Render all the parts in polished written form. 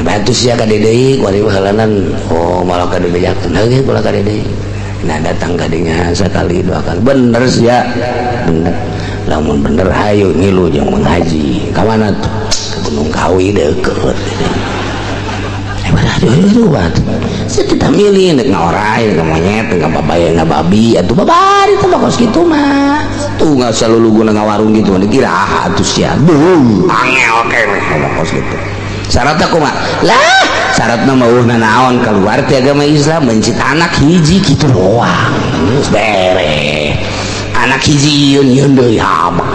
Bantu sia ka deui kuari halanan. Oh, malah ka dibejakeun heuh kula ka deui. Nah, datang ka dinya sakali dua kali, bener sia, bener. Lamun bener, hayu ngilu jeung Mang Haji. Ka mana tuh? Ke Gunung Kawi, deukeut. Aduh, aduh, aduh. Saya tidak milih nek ngaorai, nek monyet, nek babaya, nek babi, atuh babari teh kos kitu mah. Tuh nggak selalu guna ngawarung gitu, dikira ah atuh sia. Duh, angel keneh ngomong kos kitu. Syaratna kumaha? Lah, syaratna mah eueuh naon keluar ti agama Islam, mencit anak hiji kitu doang. Geus beres. Anak hiji yeun yeun deui hama.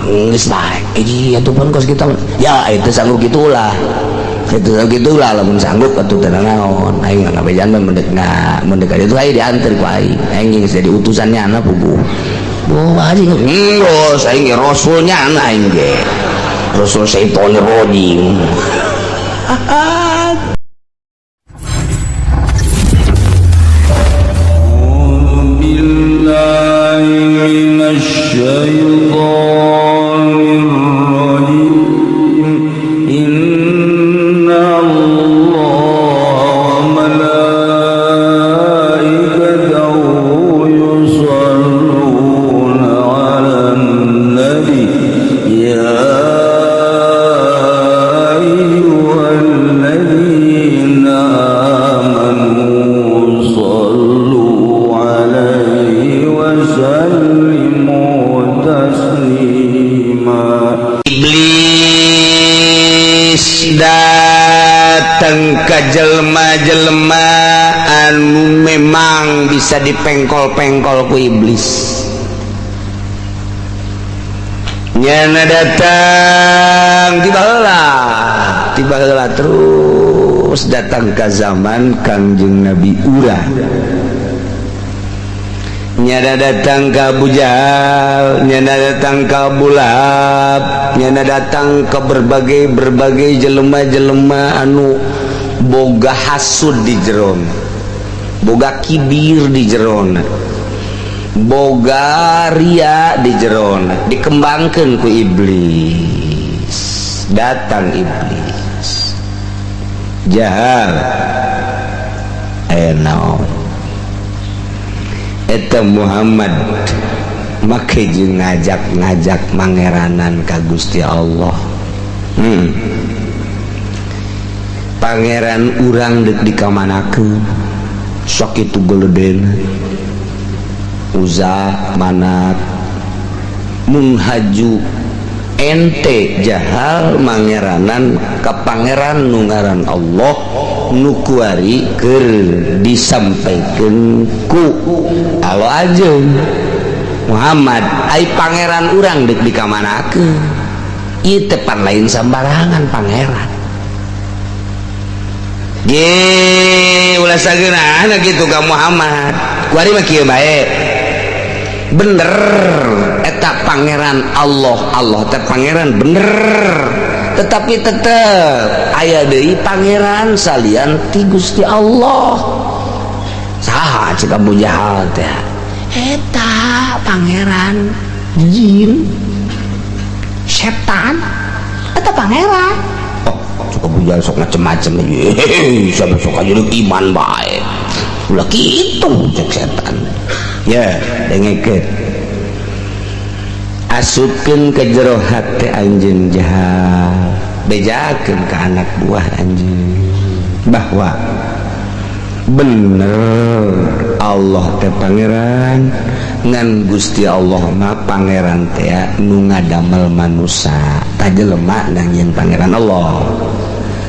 Geus bae. Hiji atuh pun kos kitu. Ya, itu sanggup gitulah. Itu gitulah, lamun sanggup atuh teu naon. Aing ngabejaan mah mendek mendek itu aing diantar ku aing. Aing geus jadi utusannya anak puguh. Oh, haji geus aing ge rasulnya anak aing ge. Rasul syaitonir rajim. بالله من الشيطان الرجيم. إن الله وملائكته يصلون على النبي يا أيها الذين آمنوا صلوا عليه وسلموا تسليما. Iblis datang ke jelma-jelma anu memang bisa dipengkol-pengkol ku iblis. Nyana datang tiba heula, tiba heula terus datang ke zaman Kangjeng Nabi urang. Nyana datang ke Abu Jahal, nyana datang ke Abu Lahab, nyana datang ke berbagai-berbagai jelema-jelema anu boga hasud di jeron, boga kibir di jeron, boga ria di jeron, dikembangkan ku iblis. Datang iblis. Jahal, aya naon? Eta Muhammad make jeung ngajak-ngajak mangeranan ka Gusti Allah. Pangeran urang dek dikamanakeun? Sok itu geledena. Uza, Manat, mun haju ente jahal mangeranan ka pangeran nu ngaran Allah nu kuari keur disampaikeun ku Allah aja Muhammad, ai pangeran urang dek dikamanakeun? Ieu teh pan lain sambarangan pangeran ge, ulah sageunahna kitu ka Muhammad. Kuari mah kieu bae, bener eta pangeran Allah, Allah teh pangeran bener, tetapi tetep aya deui pangeran salian ti Gusti Allah. Saha cek Abu Jahal teh? Eta pangeran jin setan eta pangeran. Oh, cek Abu Jahal sok macem-macem, siapa sok aja iman bae, ulah kitu cek setan. Ya, dengekeun, asupkeun ke jero hate anjeun Jahal, bejakeun ke anak buah anjeun bahwa bener Allah teh pangeran, ngan Gusti Allah mah pangeran teh nu ngadamel manusa, tah jelema nangieun pangeran Allah,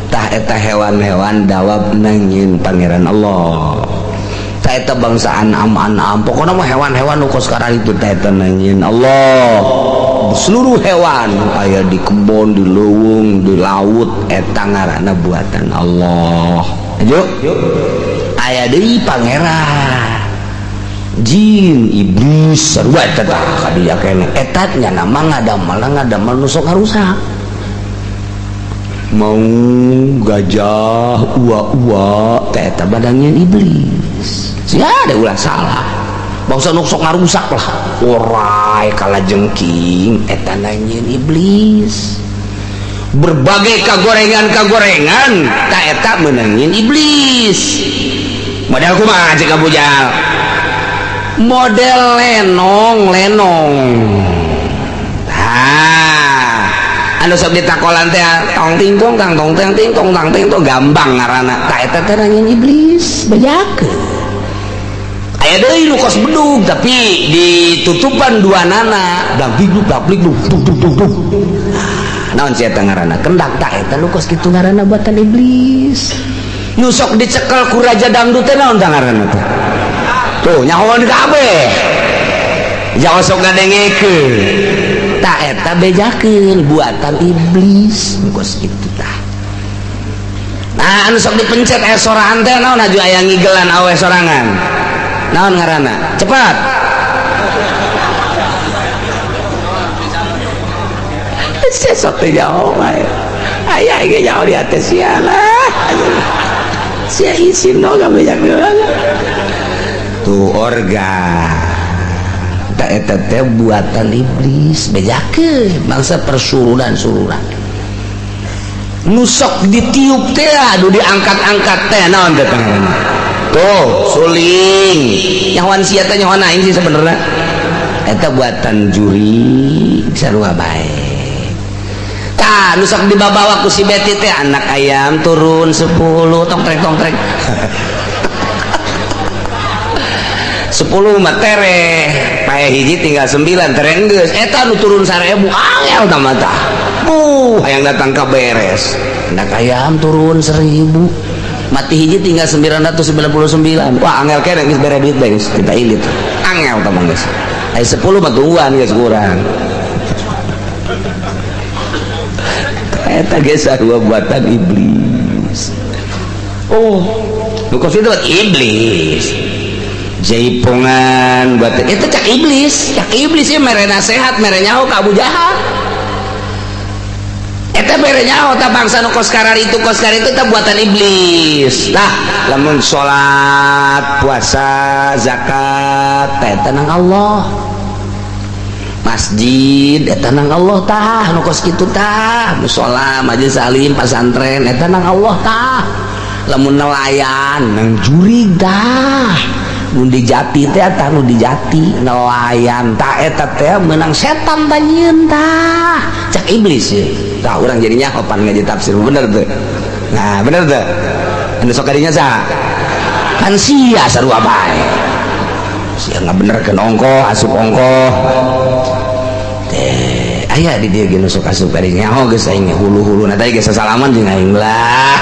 tah eta hewan-hewan dawab nangieun pangeran Allah, tah eta bangsa anam anam, pokoknya mah hewan-hewan nu kos sekarang itu tah eta nangieun Allah. Seluruh hewan aya di kebon, di leuweung, di laut, eta ngaranna buatan Allah. Ayo, aya deui pangeran jin, iblis, sarua eta tah kadieu keneh. Eta nya nama ngadamel ngadamel nu sok ngarusak, mau gajah ua-ua teh eta badangnya iblis. Sia ada ulah salah bangsa nu sok ngarusak lah, orai kalajengking eta nanyeun iblis. Berbagai kagorengan-kagorengan tak eta menangin iblis. Model kumaha cek Abu Jahal? Model lenong-lenong. Tah, anu sok ditakolan teh tong ting tong tang tong ting ting tong tang ting tong gambang ngaranna. Tah eta teh nangin iblis, bejakeun. Aya deui nu kos bedug tapi ditutupan dua nana, blang big blang big tung tung tung tung. Naon sia eta ngaranna? Kendak. Tah eta nu kos kitu ngaranna buatan iblis. Nu sok dicekel ku raja dangdut teh naon tah ngaranna teh? Tuh nyahoan kabeh. Jangan sok ngadengekeun. Tah eta bejakeun buatan iblis nu kos kitu tah. Nah anu sok dipencet aya soraan teh naon aju aya ngigelan awe sorangan. Naon ngaranna? Cepat. Sesok teh jauh bae. Aya ge jauh di atas sia lah. Sia isin no gabejakeun. Tuh organ. Tah eta teh buatan iblis, bejakeun bangsa persurunan-surunan. Nu sok ditiup teh aduh diangkat-angkat teh naon teh ngaranna? Tuh suling. Nyahoan sia teh nyahoan aing sih sebenarnya. Eta buatan juri sarua bae. Tah nu sok dibabawa ku si Beti teh anak ayam turun 10 tong trek tong trek. 10 mah tereh, pae hiji tinggal 9 tereh geus. Eta nu turun 1000 angel tah mah tah. Hayang datang ka beres. Anak ayam turun 1000. Mati hiji tinggal 999. Wah angel kene geus bere duit bae geus kita ilit. Angel tah mah geus. Aya 10 mah tungguan geus kurang. Eta geus sarua buatan iblis. Oh, nu kos itu iblis. Jaipongan buatan itu cak iblis ieu mere nasehat, mere nyaho ka Abu Jahal. Eta mere nyaho tah bangsa nu kos karar itu tah buatan iblis. Tah lamun salat, puasa, zakat teh eta nang Allah. Masjid eta nang Allah tah nu kos kitu tah, musala, majelis alim, pasantren eta nang Allah tah. Lamun nelayan nang jurig tah. Nu dijati teh tah nu dijati nelayan tah eta teh meunang setan tah nyieun tah. Cak iblis ye. Tah urang jadinya kapan ngaji tafsir bener teu? Nah, bener teu? Anu sok kadinya saha? Kan sia sarua bae. Sia ngabenerkeun ongkoh, asup ongkoh. Teh aya di dieu ge nu sok asup kadinya nyaho geus aing hulu-hulu na teh geus sasalaman jeung aing lah.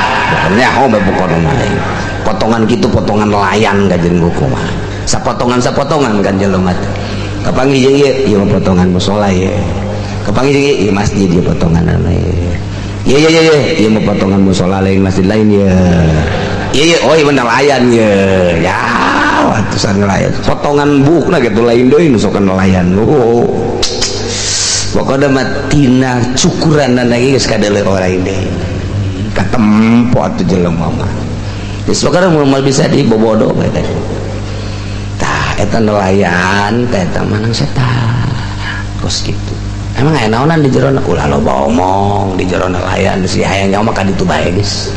Nyaho bae pokona mah aing. Potongan kitu potongan nelayan ka jeung kumaha. Sapotongan-sapotongan kan jelema teh. Kapanggih jeung ieu, ieu mah potongan musala ye. Kapanggih jeung ieu, ieu masjid ieu potonganna ye. Ye ye ye, ieu mah potongan musala lain masjid lain ye. Ye ye, oh ieu nelayan ye. Ya, atusan nelayan. Potongan buukna kitu lain deui nu sok nelayan. Oh. Pokona mah tina cukuranna ge geus kadeuleu orang deui. Katempo atuh jelema mah. Geus pokona moal bisa dibobodo bae teh. Tah eta nelayan teh eta mah nang setan. Kos kitu. Emang aya naonan di jero ulah loba omong di jero nelayan si hayang nyawa mah ka ditu bae geus.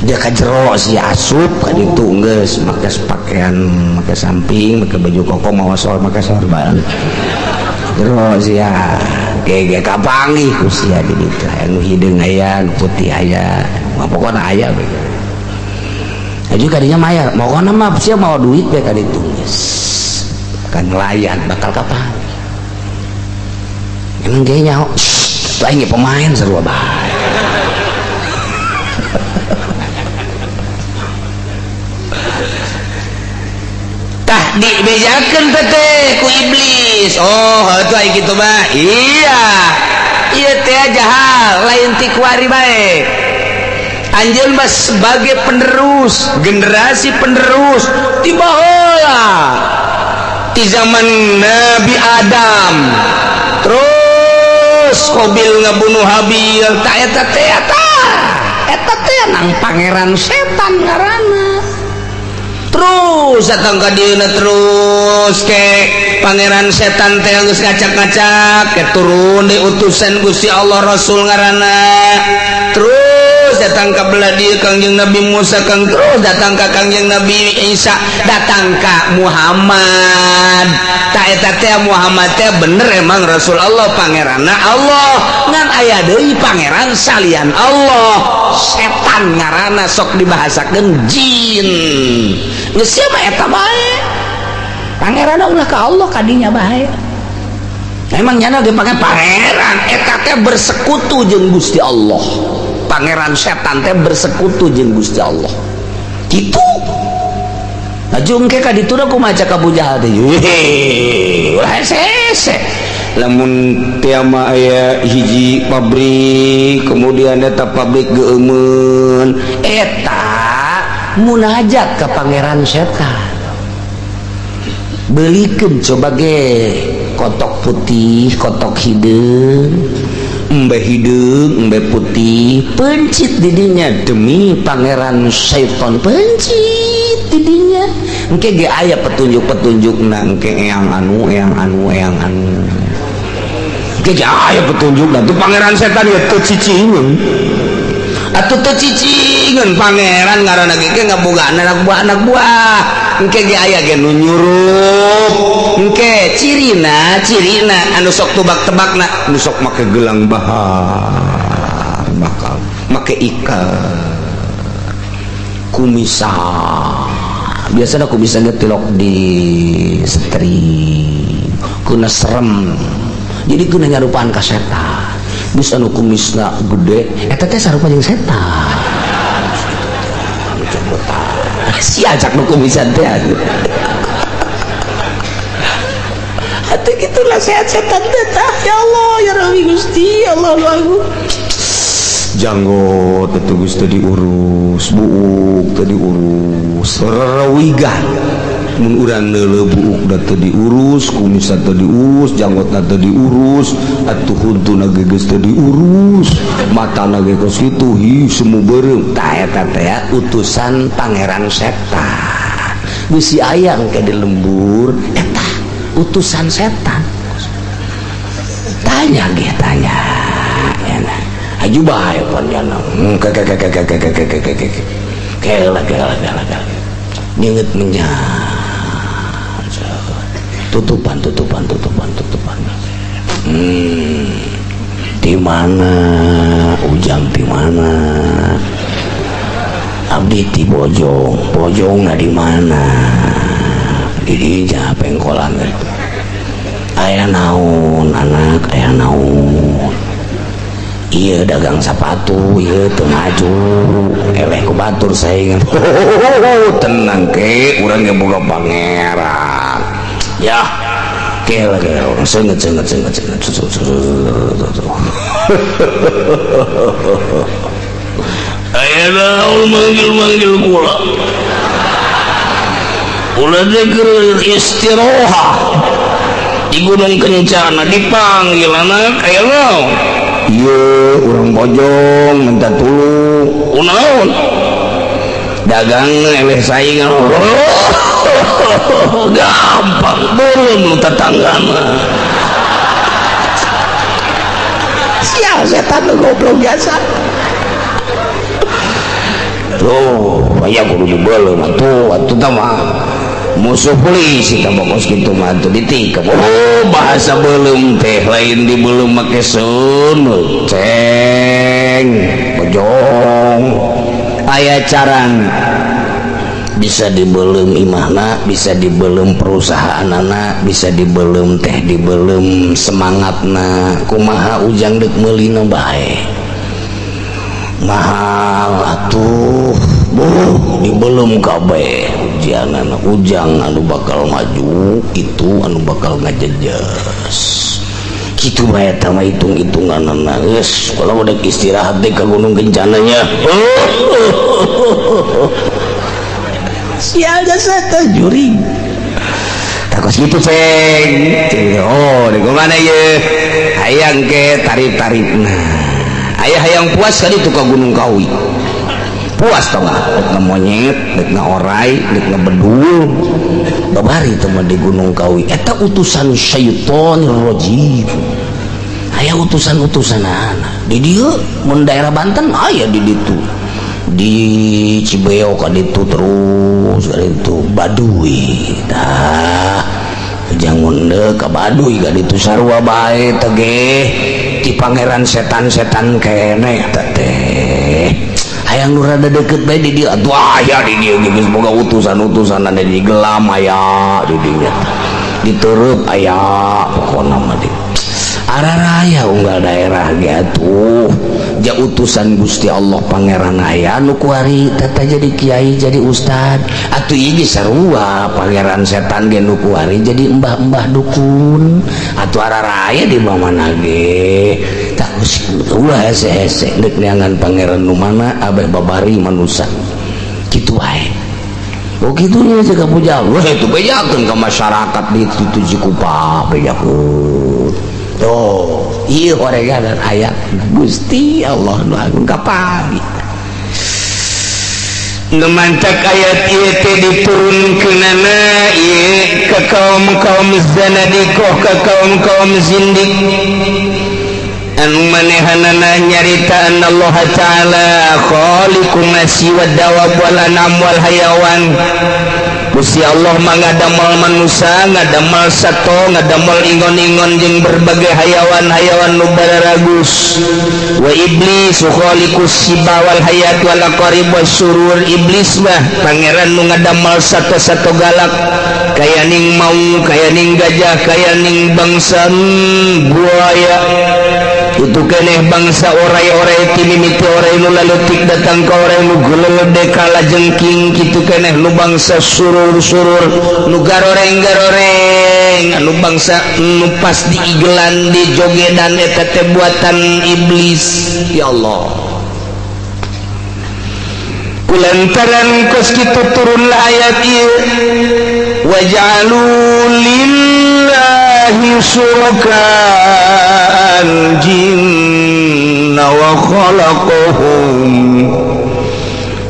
Dia ka jero si asup ka ditu geus make pakaian make samping make baju koko mawa sol make sorban. Jero sia gege kapanggih ku sia di ditu aya nu hideung aya nu putih aya. Mah pokona aya bae. Aju kadinya mayar, pokona mah sia mawa duit bae ka ditu geus. Kan nelayan bakal kapan? Emang ge nyaho, tuh aing pemain sarua bae. Tah dibejakeun teh ku iblis. Oh, heuh aing kitu mah. Iya. Ieu teh jahal, lain ti kuari bae. Anjeun mah sebagai penerus, generasi penerus ti baheula. Ti zaman Nabi Adam. Terus Qabil ngabunuh Habil, tah eta teh eta teh nang pangeran setan ngaranna. Terus datang ka dieuna terus ke pangeran setan teh geus ngacak-ngacak ke turun di utusan Gusti Allah Rasul ngaranna terus datang ka belah dieu Kangjeng Nabi Musa, kang terus datang ka Kangjeng Nabi Isa, datang ka Muhammad. Ta eta teh Muhammad teh bener emang Rasul Allah, pangeranna Allah, ngan aya deui pangeran salian Allah, setan ngaranna, sok dibahasakeun jin. Geus sia mah eta bae pangeran ulah ka Allah kadinya bae. Emang nyana ge pangeran eta teh bersekutu jeung Gusti Allah. Pangeran setan teh bersekutu jeung Gusti Allah kitu. Laju engke ka ditu kumaha cak Abu Jahal teh, ulah hese lamun teh mah aya hiji pabrik, kemudian eta pabrik geumeun, eta munajat ka pangeran setan, belikeun coba ge kotok putih kotok hideung, embe hideung embe putih, pencit didinya demi pangeran setan, pencit didinya. Engke ge aya petunjuk-petunjukna, engke eyang anu eyang anu eyang anu, engke ge aya petunjukna tuh pangeran setan ya teu cicingeun atuh, teu cicingeun pangeran ngaranna ge ngabogaan anak buah anak buah. Engke ge aya ge nu nyurup, engke cirina cirina anu sok tebak-tebakna, nu sok make gelang bahar, bakal make ikat kumisan, biasanya kumisan ge tilok di setri kuna serem, jadi kuna nyarupaan ka setan. Bisa anu kumisna gede eta teh sarupa jeung setan, si ajak nu kumisan teh atuh kitulah sehat setan teh. Ya Allah ya Rabbi Gusti Allah aku janggot atuh geus teu diurus, buuk teu diurus, rerawigan mun urang neuleuh buukna teu diurus, kumisna teu diurus, janggotna teu diurus, atuh huntuna ge geus teu diurus, matana ge kos kitu, hi semu beureum. Tah eta teh utusan pangeran setan. Bisi aya engke di lembur eta utusan setan. Tanya ge tanya. Aju bae pan jana. Ke ke ke ke ke ke ke ke ke. Kela kela kela kela. Nyeungeut menyak. Tutupan tutupan tutupan tutupan. Di mana ujang, di mana abdi ti Bojong, Bojongna di mana, di dinya pengkolan aya naon anak, aya naon ieu dagang sepatu ieu teu maju eleh ku batur saingan. Tenang ke urang ge boga pangeran ya. Kela kela senget senget senget senget. Aya naon manggil-manggil kula, kula teh keur istirohah di Gunung Kencana dipanggil anak aya naon ieu urang Bojong minta tulung kunaon dagang eleh saingan. Gampang belum lu tetangga mah sial setan lu goblok biasa tuh aya kudu dibeuleum atuh atuh tah mah musuh polisi tah bokos kitu mah atuh ditikep. Oh bahasa beuleum teh lain dibeuleum make seuneu ceng Bojong aya carana bisa dibelum imahna, bisa dibelum perusahaanana, bisa dibelum teh dibelum semangatna. Kumaha ujang deuk meulina bae mahal atuh, buh dibelum kabeh ujianana. Ujang anu bakal maju itu anu bakal ngajejes kitu bae eta mah hitung-hitunganana. Geus kalau udah istirahat deh ka Gunung Kencananya. Sial jasa teh juri takos gitu ceng. Oh di mana ye hayang ke tarif-tarifna aya hayang puas kali itu ka Gunung Kawi. Puas tau nggak? Dek monyet, dek orai, dek bedul. Babari teh mah di Gunung Kawi. Eta utusan syaitonir rajim. Aya utusan-utusan anak. Di dieu mun daerah Banten aya di ditu. Di Cibeo ka ditu terus ka ditu Baduy. Tah jangun ka Baduy ka ditu sarua bae teh ge ti pangeran setan-setan keneh eta teh. Hayang nu rada deket bae di dieu atuh aya di dieu geus boga utusan-utusan ada di Gelam aya di dinya. Ditereup aya pokona mah di araraya unggal daerah ge atuh ja utusan Gusti Allah pangeran aya nu kuari tata jadi kiai jadi ustad atuh ieu ge sarua pangeran setan ge nu kuari jadi embah-embah dukun atuh araraya di mana ge tak ulah hese-hese deuk neangan pangeran nu mana abeh babari manusia kitu wae. Oh kitunya jaga puja wah itu bejakeun ka masyarakat di itu Cikupa bejakeun. Tuh, ieu horegan aya Gusti Allah nu agung kapagi. Nu mantak ayat ieu teh diturunkeunana ieu ka kaum-kaum zanadiqah, ka kaum-kaum zindik anu manehanana nyarita Allah Ta'ala khaliqu nasi wad dawab wal anam wal hayawan. Gusti Allah mah ngadamel manusia, ngadamel sato, ngadamel ingon-ingon jeung berbagai hayawan-hayawan nu bararagus. Wa iblis khaliqus siba wal hayat wal aqarib was surur. Iblis mah pangeran nu ngadamel sato-sato galak kaya ning mau, kaya ning gajah, kaya ning bangsa buaya. Itu keneh bangsa orai-orai ti mimiti orai nu laleutik datang ka orai nu geuleulede kalajengking kitu keneh nu bangsa surur-surur nu garoreng-garoreng anu bangsa nu pas diigelan di jogedan eta teh buatan iblis. Ya Allah, kulantaran kos kitu turunlah ayat ieu waj'alu lillahi syuraka al-jinna wa khalaqahum.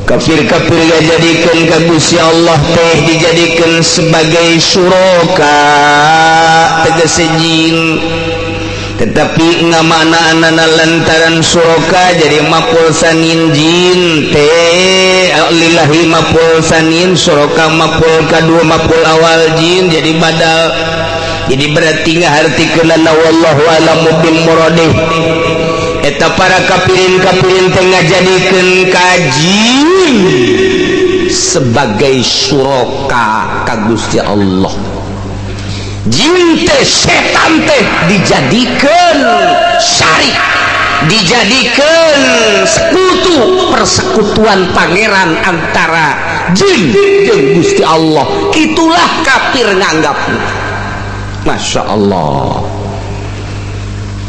Kafir-kafir dijadikan ka Gusti Allah teh dijadikan sebagai syuraka tegese jin, tetapi ngamaknaanana lantaran syuraka jadi maf'ul sanin jin teh lillahi maf'ul sanin syuraka maf'ul kadua maf'ul awal jin jadi badal, jadi berarti ngahartikeunana wallahu a'lamu bil muradih. Eta para kafirin-kafirin teh ngajadikeun ka jin sebagai syuraka ka Gusti Allah. Jin teh setan teh dijadikan syarik, dijadikan sekutu, persekutuan pangeran antara jin jeung Gusti Allah. Itulah kafir nganggap. Masya Allah.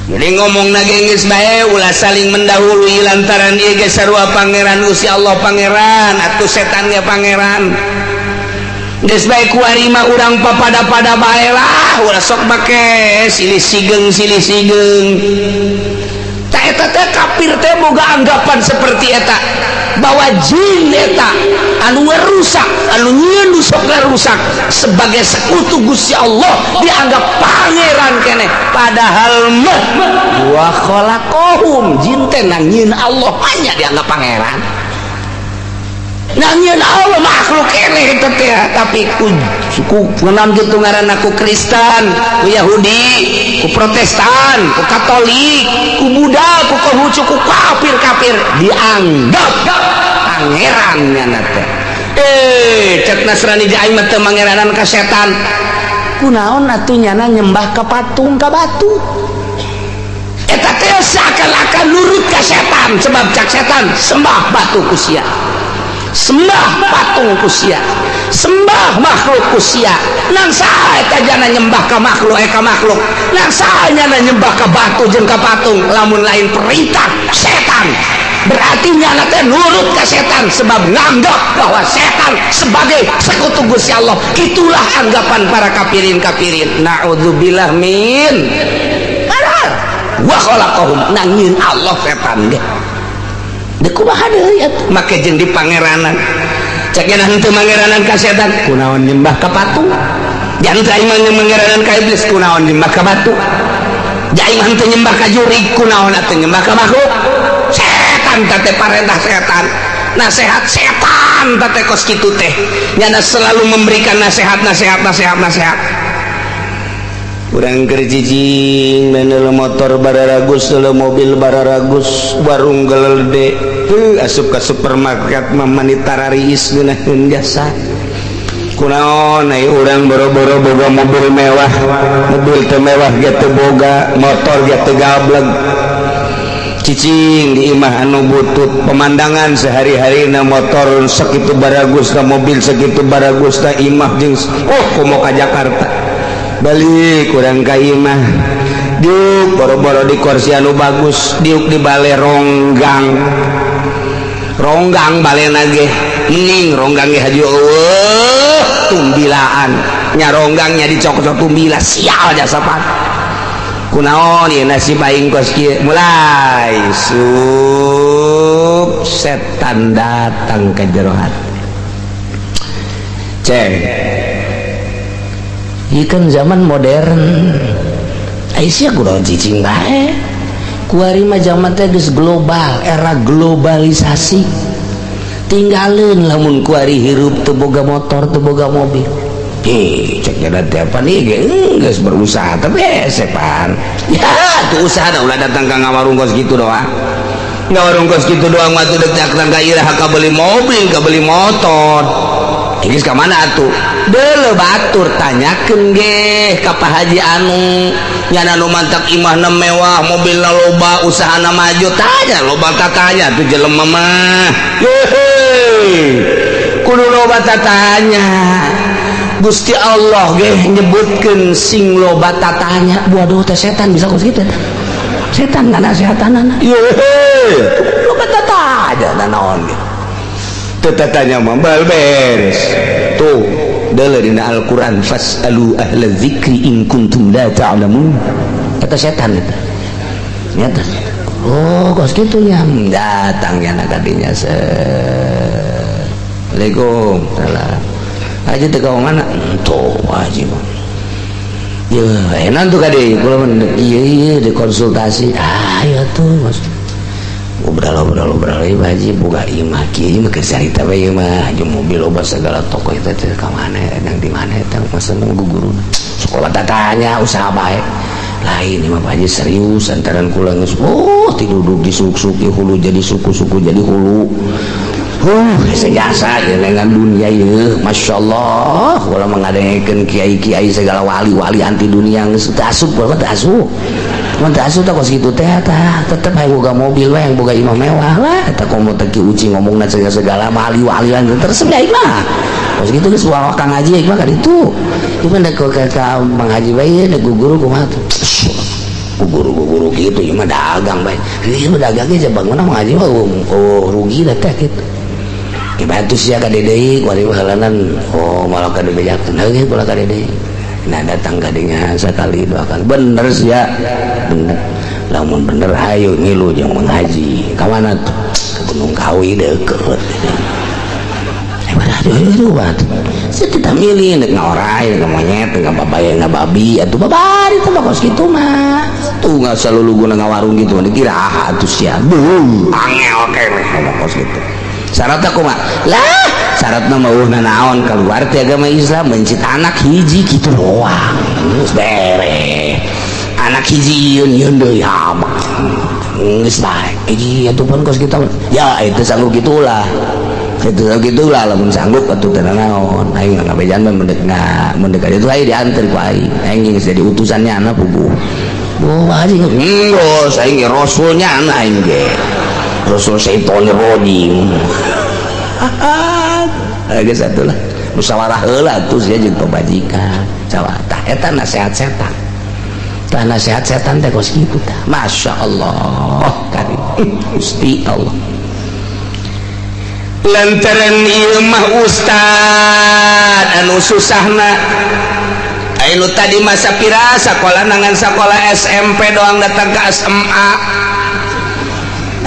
Jadi ngomong nage geus bae ulah saling mendahului lantaran ieu ge sarua pangeran Gusti Allah pangeran atuh setan ge pangeran. Geus bae kuari mah urang papada-pada bae lah ulah sok make silih sigeng silih sigeng. Ta eta teh kafir teh boga anggapan seperti eta bahwa jin eta anu ngerusak, anu nyieun nu sok ngarusak sebagai sekutu Gusti Allah dianggap pangeran keneh, padahal mah wa khalaqahum jin teh nyieun Allah hanya dianggap pangeran. Nyieun Allah makhluk keneh eta teh, tapi ku ku kunaon kitu ngaranna ku Kristen, ku Yahudi, ku Protestan, ku Katolik, ku Buddha, ku Konghucu, ku kafir-kafir dianggap pangeran nyana teh. Cek Nasrani di aing mah teu mangeranan ka setan. Kunaon atuh nyana nyembah ka patung ka batu? Eta teh seakan-akan nurut ka setan sebab cak setan sembah batu ku sia, sembah patung ku sia, sembah makhluk ku sia. Nang saha eta jana nyembah ka makhluk ka makhluk? Nang saha nyana nyembah ka batu jeung ka patung lamun lain perintah setan? Berarti nyana teh nurut ka setan sebab nganggap bahwa setan sebagai sekutu Gusti Allah. Itulah anggapan para kafirin-kafirin. Na'udzubillah min. Padahal wa khalaqahum nang nyieun Allah setan ge. Dek kumaha deui atuh make jeung di pangeranan. Cek nya henteu mangeranan ka setan, kunaon nyembah ka patung? Jangan aing mah mangeranan ka iblis, kunaon nyembah ka batu? Aing mah henteu nyembah ka jurig, kunaon atuh nyembah ka makhluk? Setan teh parentah setan. Nasihat setan teh kos kitu teh. Nyana selalu memberikan nasihat, nasihat, nasihat, nasihat. Urang keur cicing meunel motor bararagus, deuleu mobil bararagus, warung gelede, heuh asup ka supermarket mah mani tarariis ngeunaheun jasa. Kunaon ai urang boro-boro boga mobil mewah, mobil teu mewah ge teu boga, motor ge teu gableg. Cicing di imah anu butut, pemandangan sehari-hari na motor sakitu baragus, na mobil sakitu baragus, na imah jeung oh komo ka Jakarta. Balik kurang ka imah, diuk boro-boro di kursi anu bagus, diuk di bale ronggang. Ronggang balena ge mending ronggang ge haju eueuh tumbilaan. Nya ronggangnya dicokot tumbila sial jasa pan. Kunaon ieu nasib aing kos kieu? Mulai sup setan datang ke jero hati. Ceng. Ieu kan zaman modern. Ai sia kunaon cicing bae. Kuari mah zaman teh geus global, era globalisasi. Tinggalin lamun kuari hirup teu boga motor, teu boga mobil. Hei, cek jada teh apa nih ge geus berusaha tapi hese pan. Ya, tuh usaha dah ulah datang ka ngawarung kos kitu doang. Ngawarung kos kitu doang mah tuh dek datang ka iraha ka beli mobil, ka beli motor. Geus ka mana atuh? Deuleu batur tanyakeun ge ka Pak Haji anu nyana nu mantak imahna mewah, mobilna loba, usahana maju, tanya loba tatanya tuh jelema mah. Yehe. Kudu loba tatanya. Gusti Allah ge nyebutkeun sing loba tatanya. Waduh teh setan bisa kos kitu. Setan nganasehatanana. Yehe. Loba tatanya naon ge. Teu tatanya mah bal beres. Tuh deuleu dina Al-Qur'an fasalu ahla dzikri in kuntum la ta'lamun. Eta setan eta. Nyata. Oh, kos kitu nya datang nya kadinya. Assalamualaikum. Salam. Haji teu ka mana? Tuh haji mah. Ya, enak tuh kade kula mah ieu ieu dikonsultasi. Ah, ya tuh Mas. Ngobrol-ngobrol ieu haji boga imah kieu mah keur carita we ieu mah haji mobil loba segala toko eta teh ka mana edang di mana eta mah seneng guguruna. Sekolah tatanya usaha bae. Lain imah Pak Haji serius antaran kula geus oh tiduduk di suk-suk hulu jadi suku-suku jadi hulu. Sejasa dengan dunia ya, Masya Allah. Kalau mengadekeun kiai-kiai segala wali-wali anti dunia geus teu asup, kula teu asup. Mun teu asup tah kos kitu teh tah, tetep hayang boga mobil we, hayang boga imah mewah lah. Eta komo teh Ki Uci ngomongna segala wali-wali terus aing mah. Kos kitu geus wawa Kang Haji aing mah ka ditu. Ieu mah ka ka Mang Haji bae da guru kumaha tuh. Guru-guru gitu ieu mah dagang bae. Ieu mah dagangnya bangunna Mang Haji mah oh rugi lah teh kitu. Dibantu sia ka deui kuari halanan oh malah ka dibejakeun heuh kula ka deui. Nah datang ka dinya sakali dua kali bener sia bener lamun bener hayu ngilu jeung Mang Haji ka mana tuh ke Gunung Kawi deukeut. Aduh sia tidak milih nek ngaorai nek monyet nek babaya nek babi atuh babari teh kos kitu mah tuh nggak saluluguna ngawarung gitu dikira atuh sia beuh angel keneh kos kitu. Syaratna kumaha? Lah, syaratna mah eueuh naon keluar ti agama Islam mencit anak hiji kitu doang. Geus beres. Anak hiji yeun yeun deui hama. Geus bae. Hiji atuh pun kos kitu. Ya itu sanggup gitulah. Itu gitulah lamun sanggup atuh teu naon. Aing ngabejan mah mendek mendek itu aing diantar ku aing. Aing geus jadi utusannya anak puguh. Oh, Haji geus aing rasulnya anak aing ge. Rasul syaitonir rajim. Geus atuh lah. Musyawarah heula atuh sia jeung pamajikan. Salah tah eta nasihat setan. Tah nasihat setan teh kos kitu tah. Masya Allah karim. Gusti Allah. Lantaran ieu mah ustad anu susahna. Anu tadi masa pira sakola nangan sakola SMP doang datang ke SMA.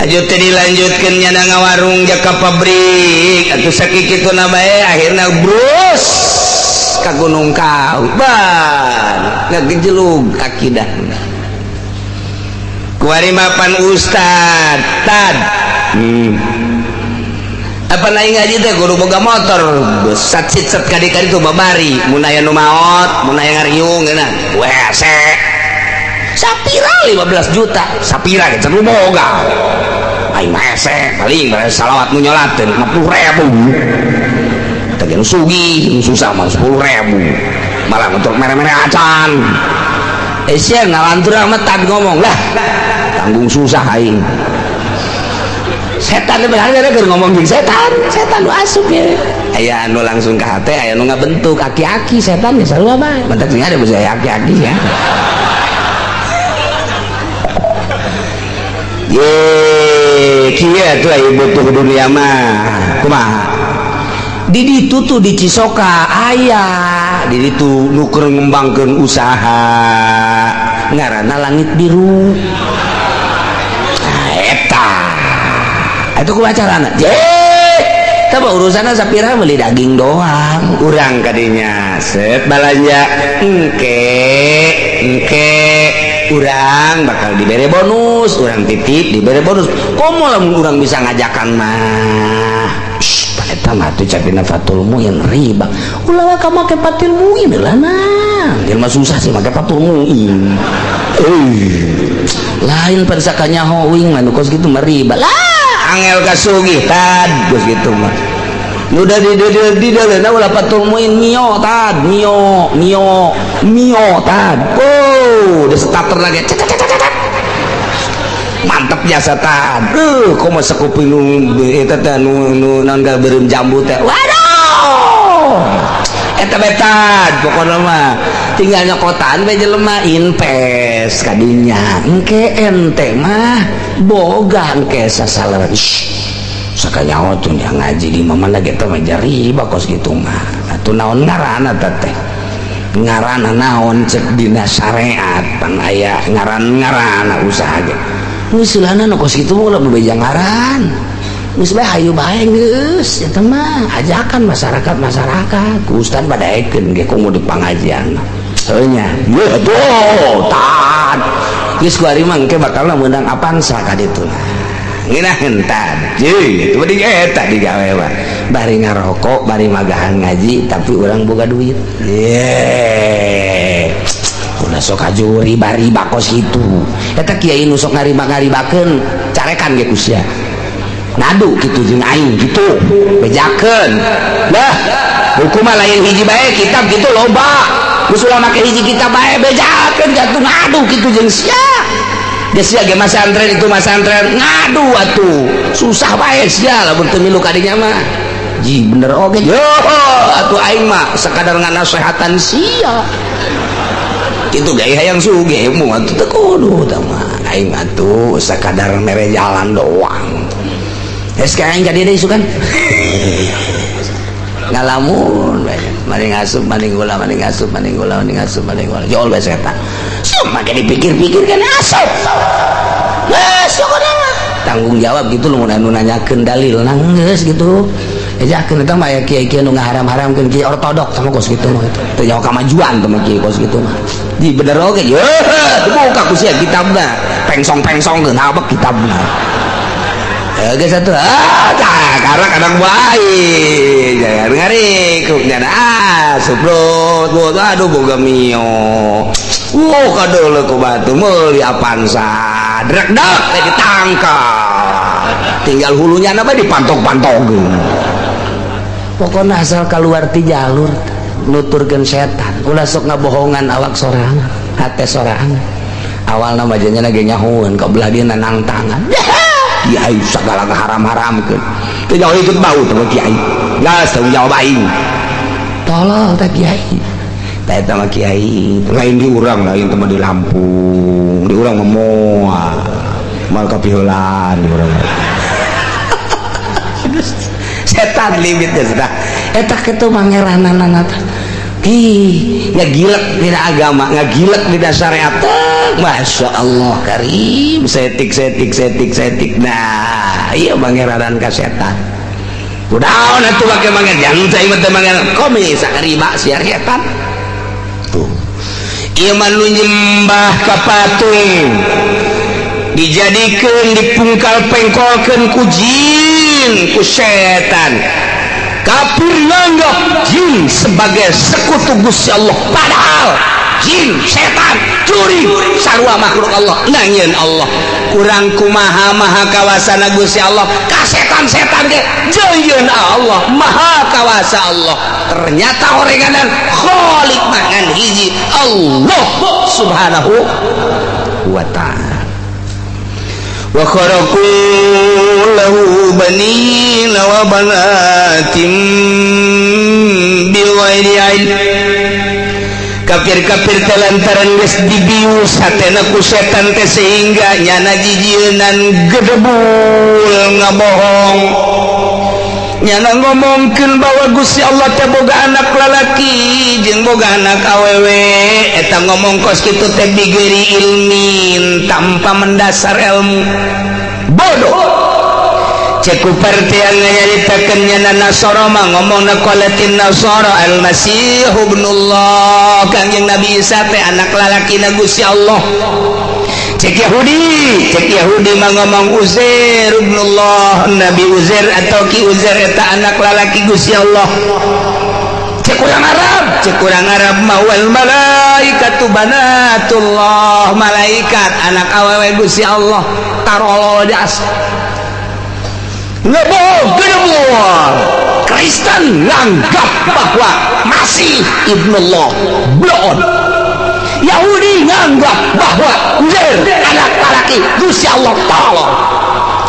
Aju teh dilanjutkeun nyana ngawarung jaka pabrik atuh sakitu na bae akhirna brus ka Gunung Kawi ban ngagejelug akidahna. Kuari mapan ustad tad apa naik ngaji teh kudu boga motor sat sit set kadi-kadi tuh babari mun aya nu maot mun aya ngariung geuna WC sapira 15 juta sapira ge can boga aing mah hese paling bare salawat nu nyolateun 50.000 teh nu sugih nu susah mah 10.000 malah untuk mere-mere acan sia ngalantur amat tad ngomong lah tanggung susah aing setan benar keur ngomong jeung setan setan nu asup ya aya anu langsung ka hate aya nu ngabentuk aki-aki setan geus sarua bae mentak sing ada bisa aki-aki ya. Ye kieu atuh aya butuh dunia mah kumaha di ditu tuh di Cisoka aya di ditu nu keur ngembangkeun usaha ngaranna Langit Biru. Nah eta itu ku acarana ye tah urusanna sapira beli daging doang urang kadinya set balanja engke engke urang bakal dibere bonus urang titip dibere bonus komo lamun urang bisa ngajakan mah eta mah tuh capina Fatul Muin riba ulah ka make Fatul Muin lah nah jelema susah sih make Fatul Muin lain pada sakanya hoing mah nu kos kitu mah riba lah angel kasugih tad kos kitu mah nu da di di ulah Fatul Muin mio tad mio mio mio tad oh di starter lagi mantep jasa tad komo sakuping nu eta teh nu naon beureum jambu teh waduh eta bae tad pokona mah tinggal nyokotan bae jelema invest kadinya engke ente mah boga engke sasalaran sakanyaho tuh yang ngaji di mana ge teh mah riba kos kitu mah atuh naon ngaranna teh ngaranna naon cek dina syariat pan aya ngaran-ngaranna usaha ge geus ulahna nu kos kitu mah ulah bebeja ngaran geus bae hayu bae geus eta mah ajakan masyarakat ku ustad badaekeun ge komo di pangajian heuh nya ye atuh tad geus ku ari mah engke bakalna meunang Avanza ka ditu ngeunaheun tad ye itu di eta digawe mah bari ngarokok bari magahan ngaji tapi urang boga duit ye ulah sok aju riba-riba kos kitu eta kiai nu sok ngariba-ngaribakeun carekan ge ku sia ngadu kitu jeung aing kitu bejakeun lah hukum mah lain hiji bae kitab kitu loba geus ulah make hiji kitab bae bejakeun jatuh ngadu kitu jeung sia geus sia ge masantren itu masantren ngadu atuh susah bae sia lamun teu milu ka dinya mah ji bener oge yo atuh aing mah sakadar nganasehatan sia kitu gaya hayang sugih mu atuh teu kudu tah mah aing atuh sakadar mere jalan doang geus ka aing jadi deui sugan ngalamun maning asup maning gula maning asup maning gula maning asup maning gula jol bae setan sok make dipikir-pikir kan asup geus pokona mah tanggung jawab gitu lamun anu nanyakeun dalil geus gitu ejakeun eta mah aya kiai-kiai nu ngaharam-haramkeun kiai ortodok sama kos kitu mah teu jauh kamajuan teh mah kiai kos kitu mah di bener oge ye dibuka ku sia kitabna pengsong-pengsongkeun habek kitabna geus atuh ah karena kadang bae jangan ngarikuk nyana ah suprot aduh boga mio wow kadeuleu ku batu meuli Avanza drek-dek teh ditangkap tinggal hulunya na bae dipantok-pantogkeun pokona asal keluar ti jalur nuturkeun setan ulah sok ngabohongan awak sorangan hate sorangan awalna mah janya ge nyahoeun ka belah dieu nangtangan kiai sagala ngaharam-haramkeun teu jauh ikut bau teh kiai geus tanggung jawab aing tolol teh kiai teh eta mah kiai lain di urang lain teh mah di Lampung di urang mah moal moal kapiheulaan di urang setan limitnya sudah eta kitu mangeranana teh Ih, ngagilek dina agama, ngagilek dina syariat. Masya Allah karim, setik setik setik setik. Nah, iya mangeranan ka setan. Kudaon atuh make manger jangan saya mah teu manger komi sakariba siar setan. Tuh. Ieu mah nu nyembah ka patung. Dijadikeun dipungkal pengkolkeun ku jin, ku setan. Kafir nganggap jin sebagai sekutu Gusti Allah, padahal jin, setan, curi sarua makhluk Allah. Nangieun Allah kurang kumaha maha kawasana Gusti Allah ka setan-setan ge jeuyeun Allah maha kawasa Allah. Ternyata orenganan khalik mangan hiji Allah Subhanahu wa ta'ala. Wa kharaqu lahu banina wa banatin bighairi ilm. Kafir-kafir teh lantaran geus dibius hatena ku setan teh sehingga nyana jijieunan gedebul ngabohong, nyana ngomongkeun bahwa Gusti Allah teh boga anak lalaki jeung boga anak awewe. Eta ngomong kos kitu teh bighairi ilmin, tanpa mendasar ilmu, bodoh. Cek ku partian nyaritakeun nyana Nasara mah ngomongna qalatin Nasara al-Masih ibnullah, Kangjeng Nabi Isa teh anak lalakina Gusti Allah. Cek Yahudi mah ngomong Uzair ibnullah, Nabi Uzair atau Ki Uzair eta anak lalaki Gusti Allah. Cek urang Arab mah wal malaikatu banatullah, malaikat anak awewe Gusti Allah. Tarolol jas ngebohong gedebul. Kristen nganggap bahwa Masih ibnullah, bloon. Yahudi nganggap bahwa Uzair anak laki Gusti Allah, tolong.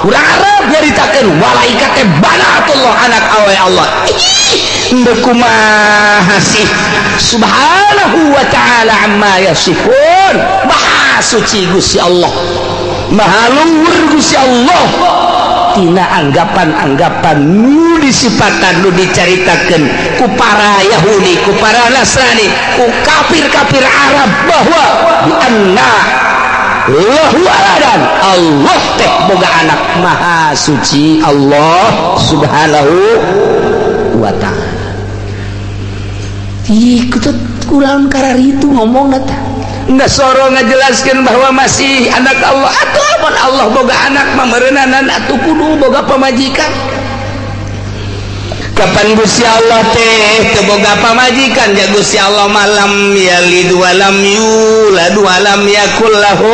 Urang Arab nyaritakeun malaikat teh banatullah, anak awe Allah. Ih, ndek kumaha sih? Subhanahu wa ta'ala amma yasifun. Maha suci Gusti Allah, maha luhur Gusti Allah tina anggapan-anggapan nu disipatan, nu dicaritakeun ku para Yahudi, ku para Nasrani, ku kafir-kafir Arab bahwa bi anna lahu waladan, Allah teh boga anak. Maha suci Allah Subhanahu wa ta'ala. Ih, kurang karar itu ngomong teh. Nasoro ngajelaskan bahwa masih anak Allah atau apa. Allah boga anak memerenanan atau kudu boga pamajikan. Kapan Gusti Allah teh teu boga pamajikan? Ya Gusti Allah malam yalid walam yulad walam yakul lahu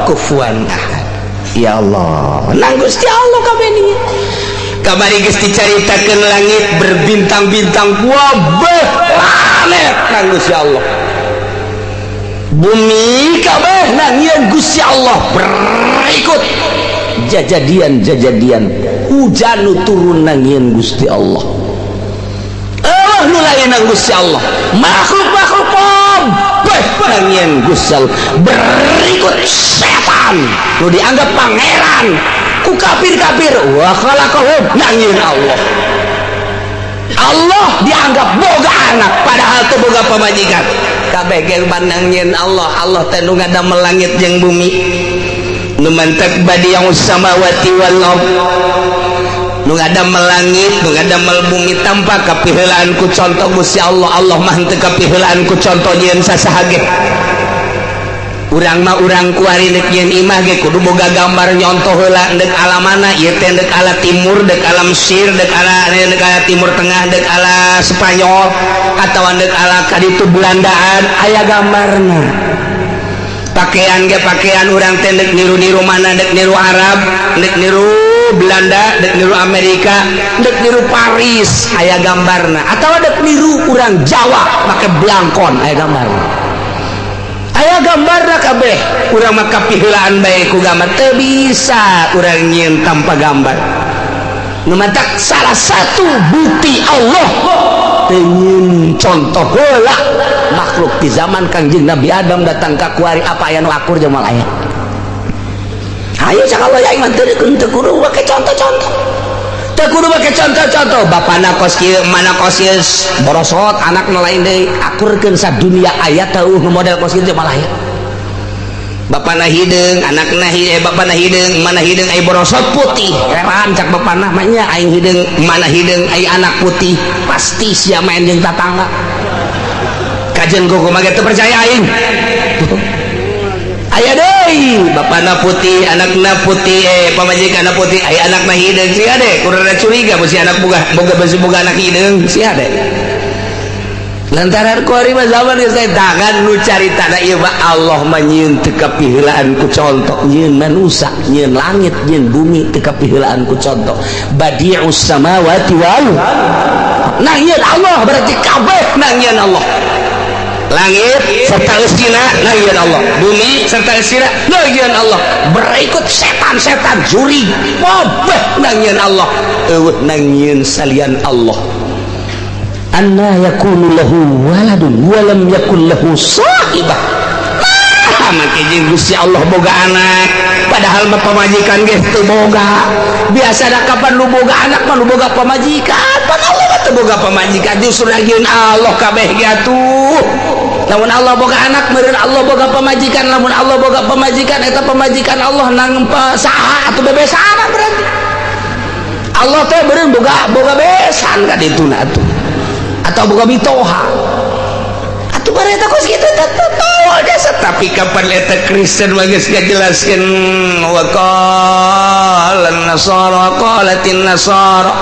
kufuwan ahad. Ya Allah, nang Gusti Allah kabeh ni. Kamari geus dicaritakeun langit berbintang-bintang, kabeh planet nang Gusti Allah, Bumi kabeh nang Gusti Allah. Berikut jajadian-jajadian hujan nu turun nangieun Gusti Allah. Allah nu lain nang Gusti Allah, makhluk-makhluk kabeh nangieun Gusti Allah. Berikut setan nu dianggap pangeran ku kafir-kafir, wa khalaqahum, nangieun Allah. Allah dianggap boga anak padahal teu boga pamajikan. Kabeh ge nangieun Allah. Allah teh nu ngadamel langit jeung bumi, nu mantak badi'us samawati wal ard, nu ngadamel langit, nu ngadamel bumi tanpa kapiheulaan ku contoh Gusti Allah. Allah mah henteu kapiheulaan ku contoh nyieun sasaha ge. Urang mah urang kuari deuk nyieun imah ge kudu boga gambar nyontoh heula, deuk ala mana ieu teh, deuk ala timur, deuk ala Mesir, deuk ala Timur Tengah, deuk ala Spanyol atawa deuk ala kaditu Belandaan, aya gambarna. Pakaian ge pakaian urang teh deuk niru-niru mana, deuk niru Arab, deuk niru Belanda, deuk niru Amerika, deuk niru Paris, aya gambarna. Atawa deuk niru urang Jawa make blangkon, aya gambarna, Aya gambarna kabeh. Urang mah kapiheulaan bae ku gambar, teu bisa urang nyieun tanpa gambar. Nu matak salah satu bukti Allah teu nyieun contoh heula makhluk di zaman Kangjeng Nabi Adam datang ka kuari, apa aya nu akur jeung moal aya? Ayo cak Allah ya, iman teu kudu make contoh-contoh. Teu kudu make contoh-contoh bapana kos kieu, mana kos kieu, borosot anak nu lain deui. Akurkeun sadunia aya teu model kos kieu malah ya. Bapana hideung, anakna hideung, bapana hideung, mana hideung, ai borosot putih. Heran cak bapana mah nya, aing hideung, mana hideung, ai anak putih, pasti sia main jeung tatangga. Kajen kumaha teu percaya aing. Aya deui bapana putih, anakna putih, pamajikanna putih, aya anakna hideung. Sia deh kurang curiga besi anak boga boga besi boga anak hideung sia deh. Lantaran kuari mah zaman geus tangan nu caritana ieu mah Allah mah nyieun teu kapiheulaan ku contoh, nyieun manusa, nyieun langit, nyieun bumi teu kapiheulaan ku contoh. Badi'us samawati wal nah nyieun Allah berarti kabeh nang nyieun Allah. Langit serta eusina nangieun Allah, bumi serta eusina nangieun Allah, berikut setan-setan juri kabeh nangieun Allah, eueuh nangieun salian Allah. Anna yakunu lahu waladun wa lam yakul lahu sahibah. Nah, make jeung Gusti Allah boga anak padahal mah pamajikan ge teu boga. Biasa da kapan lu boga anak mah lu boga pamajikan, pan Allah mah teu boga pamajikan, justru nangieun Allah kabeh ge atuh. Lamun Allah boga anak meureun Allah boga pamajikan, lamun Allah boga pamajikan eta pamajikan Allah nang saha atuh bebesanan berarti. Allah teh meureun boga boga besan ka dituna atuh. Atau boga mitoha. Atuh bareta kos kitu tetep jasa. Tapi kapan eta Kristen mah geus ngajelaskeun wa qala nasara qalatin nasara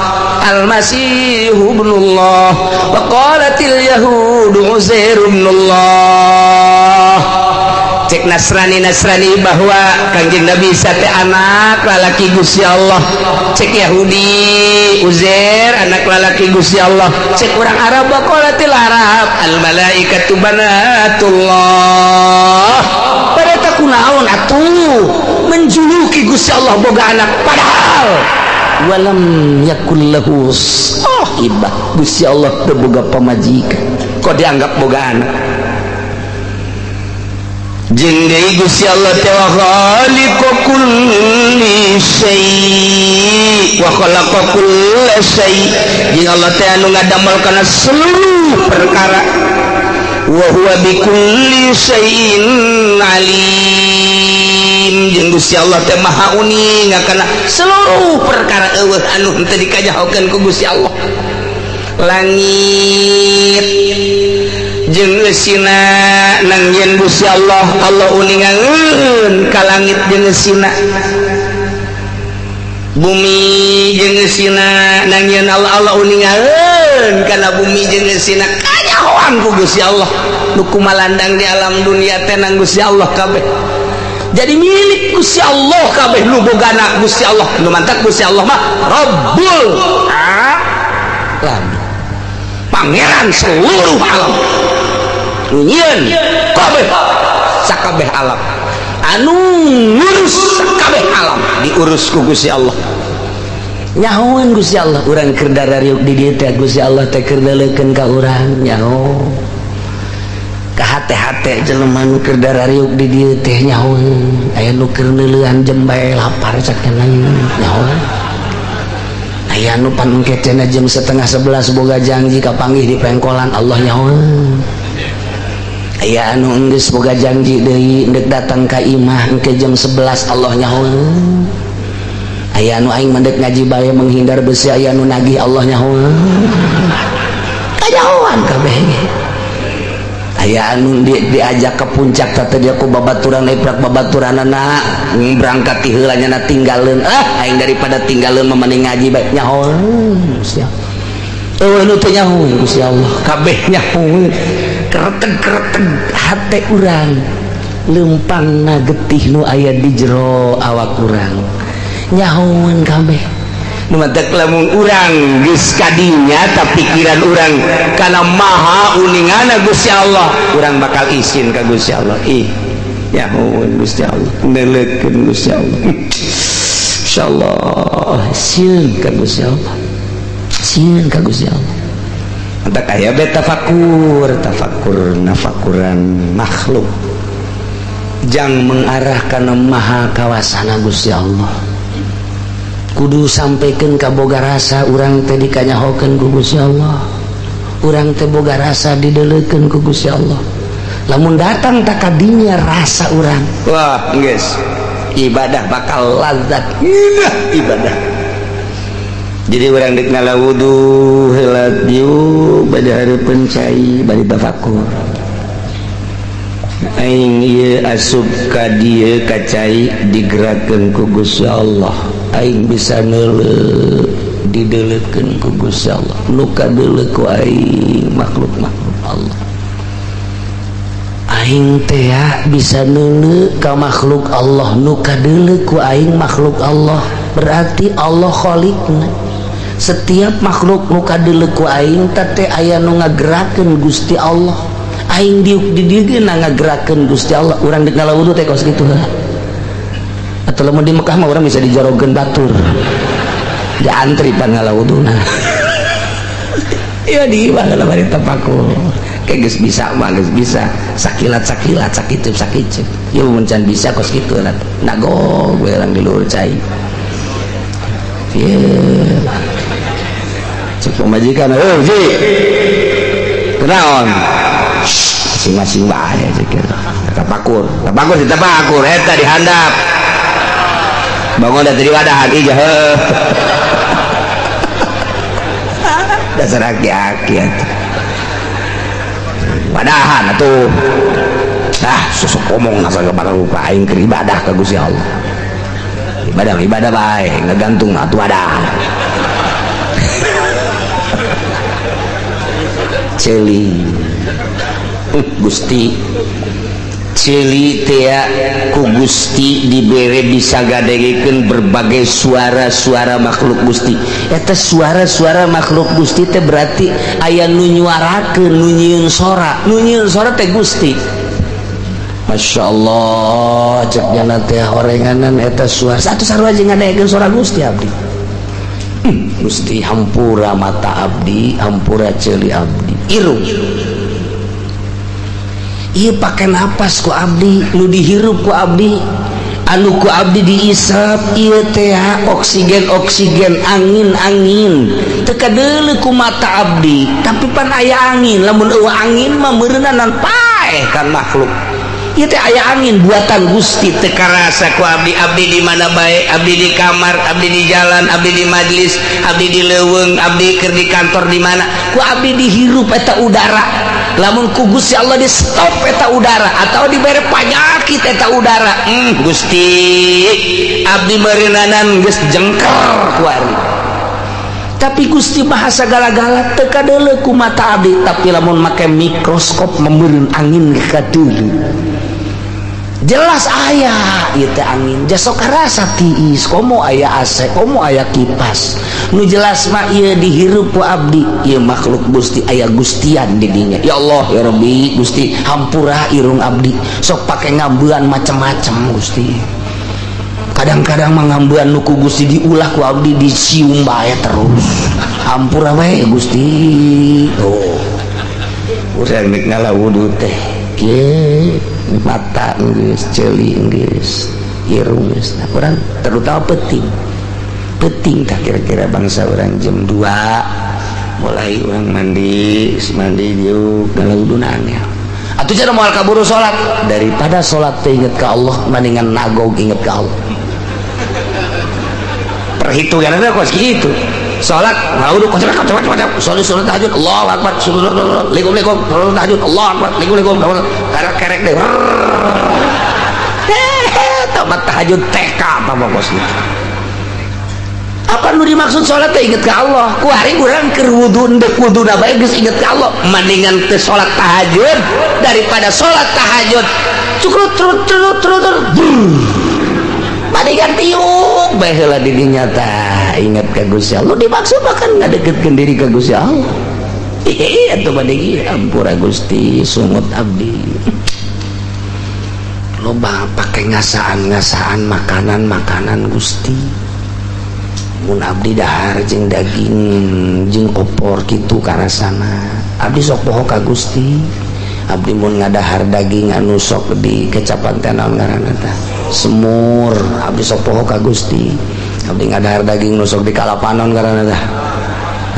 al-masih ibnullah wa qalatil yahudu uzair ibnullah. Cek Nasrani Nasrani bahwa Kangjeng Nabi Isa teh anak lalaki Gusti Allah, cek Yahudi Uzair anak lalaki Gusti Allah, cek orang Arab qalatil Arab al malaikatu banatullah. Pada kunaon atuh menjuluki Gusti Allah boga anak padahal walam yakul lahu sahibah. Gusti Allah teu boga pamajikan kok dianggap boga anak. Jeung deui Gusti Allah teh wa khaliqu kulli syai wa khalaqa kulla syai, jeung Allah teh anu ngadamel kana seluruh perkara, wa huwa bikulli syai'in alim, jeung Gusti Allah teh maha uning kana seluruh perkara, eueuh anu henteu dikajahokeun ku Gusti Allah. Langit jeung eusina nangieun Gusti Allah, Allah uningangeun ka langit jeung eusina, bumi jeung eusina nangieun Allah, Allah uningangeun kana bumi jeung eusina, kanyahoan ku Gusti Allah. Nu kumalandang di alam dunia teh nang Gusti Allah kabeh, jadi milik Gusti Allah kabeh, nu bogana Gusti Allah, nu mantak Gusti Allah mah Rabbul Alamin, pangeran seluruh alam, nu nyieun kabeh sakabeh alam, anu ngurus sakabeh alam diurus ku Gusti Allah. Nyahoan Gusti Allah urang keur darariuk di dieu teh, Gusti Allah teh keur leukeun ka urang, nyaho ka hate-hate jelema nu keur darariuk di dieu teh, nyahoan aya nu keur neuleuan jembe lapar cak nyahoan, aya nu pan engke cenah jam 10.30 boga janji kapanggih di pengkolan, Allah nyahoan. Aya anu enggeus boga janji deui ndek datang ka imah engke jam 11, Allah nyahoan. Aya anu aing mendek ngaji bae menghindar besi aya anu nagih, Allah nyahoan. Kanyahoan kabeh. Aya anu diajak ke puncak teh dia ku babaturan leprak babaturanana berangkat ti heula nya tinggalkeun, ah aing daripada tinggalkeun mah mending ngaji bae, nyahoan Gusti Allah. Eueuh nu teu nyahoan Gusti Allah kabeh nyahoan. Kereteg-kereteg hate urang lempangna getih nu aya di jero awak urang nyahoan kabeh. Nu matak lamun urang geus kadinya ta pikiran urang kana maha uningana Gusti Allah, urang bakal isin ka Gusti Allah. Ih nyahoan Gusti Allah, neuleukeun Gusti Allah, insyaallah sieun ka Gusti Allah, sieun ka Gusti Allah. Mantak aya be tafakur, tafakur nafakuran makhluk jang mengarah kana maha kawasana Gusti Allah. Kudu sampaikan ka boga rasa urang teh dikanyahokeun ku Gusti Allah, urang teh boga rasa dideleukeun ku Gusti Allah. Lamun datang tak kadinya rasa urang, wah geus ibadah bakal lazat ibadah. Jadi urang dek ngala wudu heula diuk bade hareupeun cai bari tafakur, aing ieu asup ka dieu ka cai digerakkeun ku Gusti Allah, aing bisa neuleuh dideleukeun ku Gusti Allah, nu kadeuleu ku aing makhluk-makhluk Allah. Aing teh bisa neuleuh ka makhluk Allah, nu kadeuleu ku aing makhluk Allah, berarti Allah khaliqna. Setiap makhluk nu kadeuleu ku aing teh aya nu ngagerakeun Gusti Allah. Aing diuk di dieu ge ngagerakeun Gusti Allah. Urang dek ngala wudu teh kos kitu heula. Atau lamun di Mekah mah urang bisa dijorogeun batur, diantri pan ngala wuduna. Ya di mana lah bari tapakur kayak geus bisa mah, geus bisa sakilat sakilat sakiceup sakiceup. Ya mun can bisa kos kitu lah, nagog we urang di luhur cai. Ye cek pamajikan, "Heuh ji, kunaon?" Masing-masing bae cek. Tapakur tapakur tapakur eta dihandap bangun dari wadah ijah heuh. Dasar aki-aki atuh wadahan atuh. Ah susuk ngomong nasa kepada rupa aing keur ibadah ka Gusti Allah. Ibadah ibadah bae ngagantung atuh wadah. Celi Gusti ceuli teh ku Gusti dibere bisa gadegekeun berbagai suara-suara makhluk Gusti. Eta suara-suara makhluk Gusti teh berarti aya nu nyuarakeun, nu nyieun sora, nu nyieun sora teh Gusti. Masya Allah, cek jana teh horenganan eta suara satu sarua jeung ngadegekeun suara Gusti abdi. Gusti hampura mata abdi, hampura ceuli abdi, irung ieu pake napas ku abdi, nu dihirup ku abdi, anu ku abdi diisap ieu teh oksigen oksigen, angin angin teu kadeuleu ku mata abdi, tapi pan aya angin. Lamun eueuh angin mah meureunanan paeh kan makhluk. Ieu teh aya angin buatan Gusti teu karasa ku abdi. Abdi di mana bae, abdi di kamar, abdi di jalan, abdi di majlis, abdi di leuweung, abdi keur di kantor di mana ku abdi dihirup eta udara. Lamun ku Gusti Allah di stop eta udara atau dibere panyakit eta udara, Gusti abdi meureunnanan geus jengker kuari. Tapi Gusti maha sagala-gala, teu kadeuleu ku mata abdi, tapi lamun make mikroskop memeureun angin kadeuleu jelas aya ieu teh angin. Jasok karasa tiis komo aya AC, komo aya kipas, nu jelas mah ieu dihirup ku abdi, ieu makhluk Gusti, aya Gustian di dinya. Ya Allah ya Rabbi Gusti hampura irung abdi sok pake ngambean macem-macem Gusti. Kadang-kadang mah ngambean nu ku Gusti diulah ku abdi dicium bae terus, hampura we Gusti. Oh urang nek ngala wudu teh kieu, mata geus, ceuli geus, irung geus. Nah, urang terutama penting penting tak kira-kira bangsa orang jam 2 mulai orang mandi, mandi diuk ngala wudu angel atuh cara moal kaburu salat. Daripada salat teh inget ka Allah, mendingan nagog inget ka Allah. Perhitunganna kos kitu. Salat ngala wudu kocok kocok kocok, salat salat tahajud Allahu akbar, assalamualaikum alaikum, salat tahajud Allahu akbar, alaikum alaikum, karek kerek deh. Tobat tahajud TK apa kos gitu. Apa nu dimaksud salat teh inget ka Allah? Ku hari urang keur wudu endek wuduna bae geus inget ka Allah. Mendingan teu salat tahajud daripada salat tahajud cukrut trut trut trut trut. Mendingan tiuk bae heula di dinya tah inget ka Gusti Allah. Dimaksud mah kan ngadeketkeun diri ka Gusti Allah. Ih atuh bade ampura Gusti sungut abdi. Loba pake ngasaan-ngasaan makanan-makanan Gusti. Mun abdi dahar jeung daging jeung opor kitu karasana. Abdi sok poho ka Gusti. Abdi mun ngadahar daging anu sok di kecapan teh naon ngaranna tah? Semur. Abdi sok poho ka Gusti. Abdi ngadahar daging nusok di kalapanon karena tah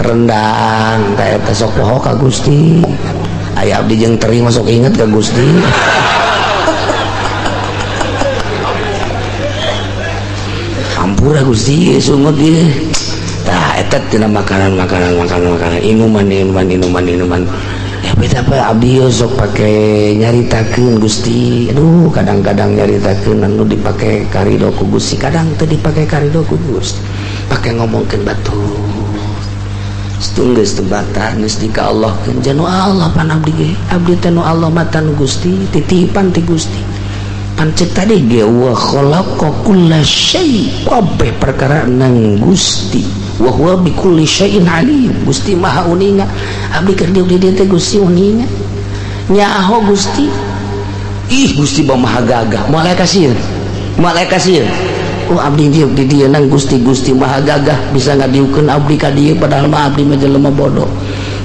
rendang teh eta sok poho ka Gusti. Aya abdi jeung teri masuk inget ka Gusti. Ampura Gusti sungut ieu. Tah eta tina makanan inuman. Ya beda apa abdi sok pake nyaritakeun Gusti. Aduh kadang-kadang nyaritakeun anu dipake karido ku Gusti, kadang teu dipake karido ku Gusti. Pake ngomongkeun batur. Geus teu batah geus di ka Allah keun janu Allah pan abdi ge. Abdi teh nu Allah matan Gusti, titipan ti Gusti. Pan ceuk tadi ge wa khalaqa kulla syai, kabeh perkara nang Gusti. Wa huwa bi kulli syai'in alim. Gusti Maha uninga. Abdi keur dieu di dieu teh Gusti uninga. Nyaho Gusti. Ih Gusti maha gagah. Moal aya kasieun. Moal aya kasieun. Oh abdi dieu di dieu nang Gusti, Gusti maha gagah bisa ngadiukeun abdi ka dieu padahal mah abdi mah jelema bodoh.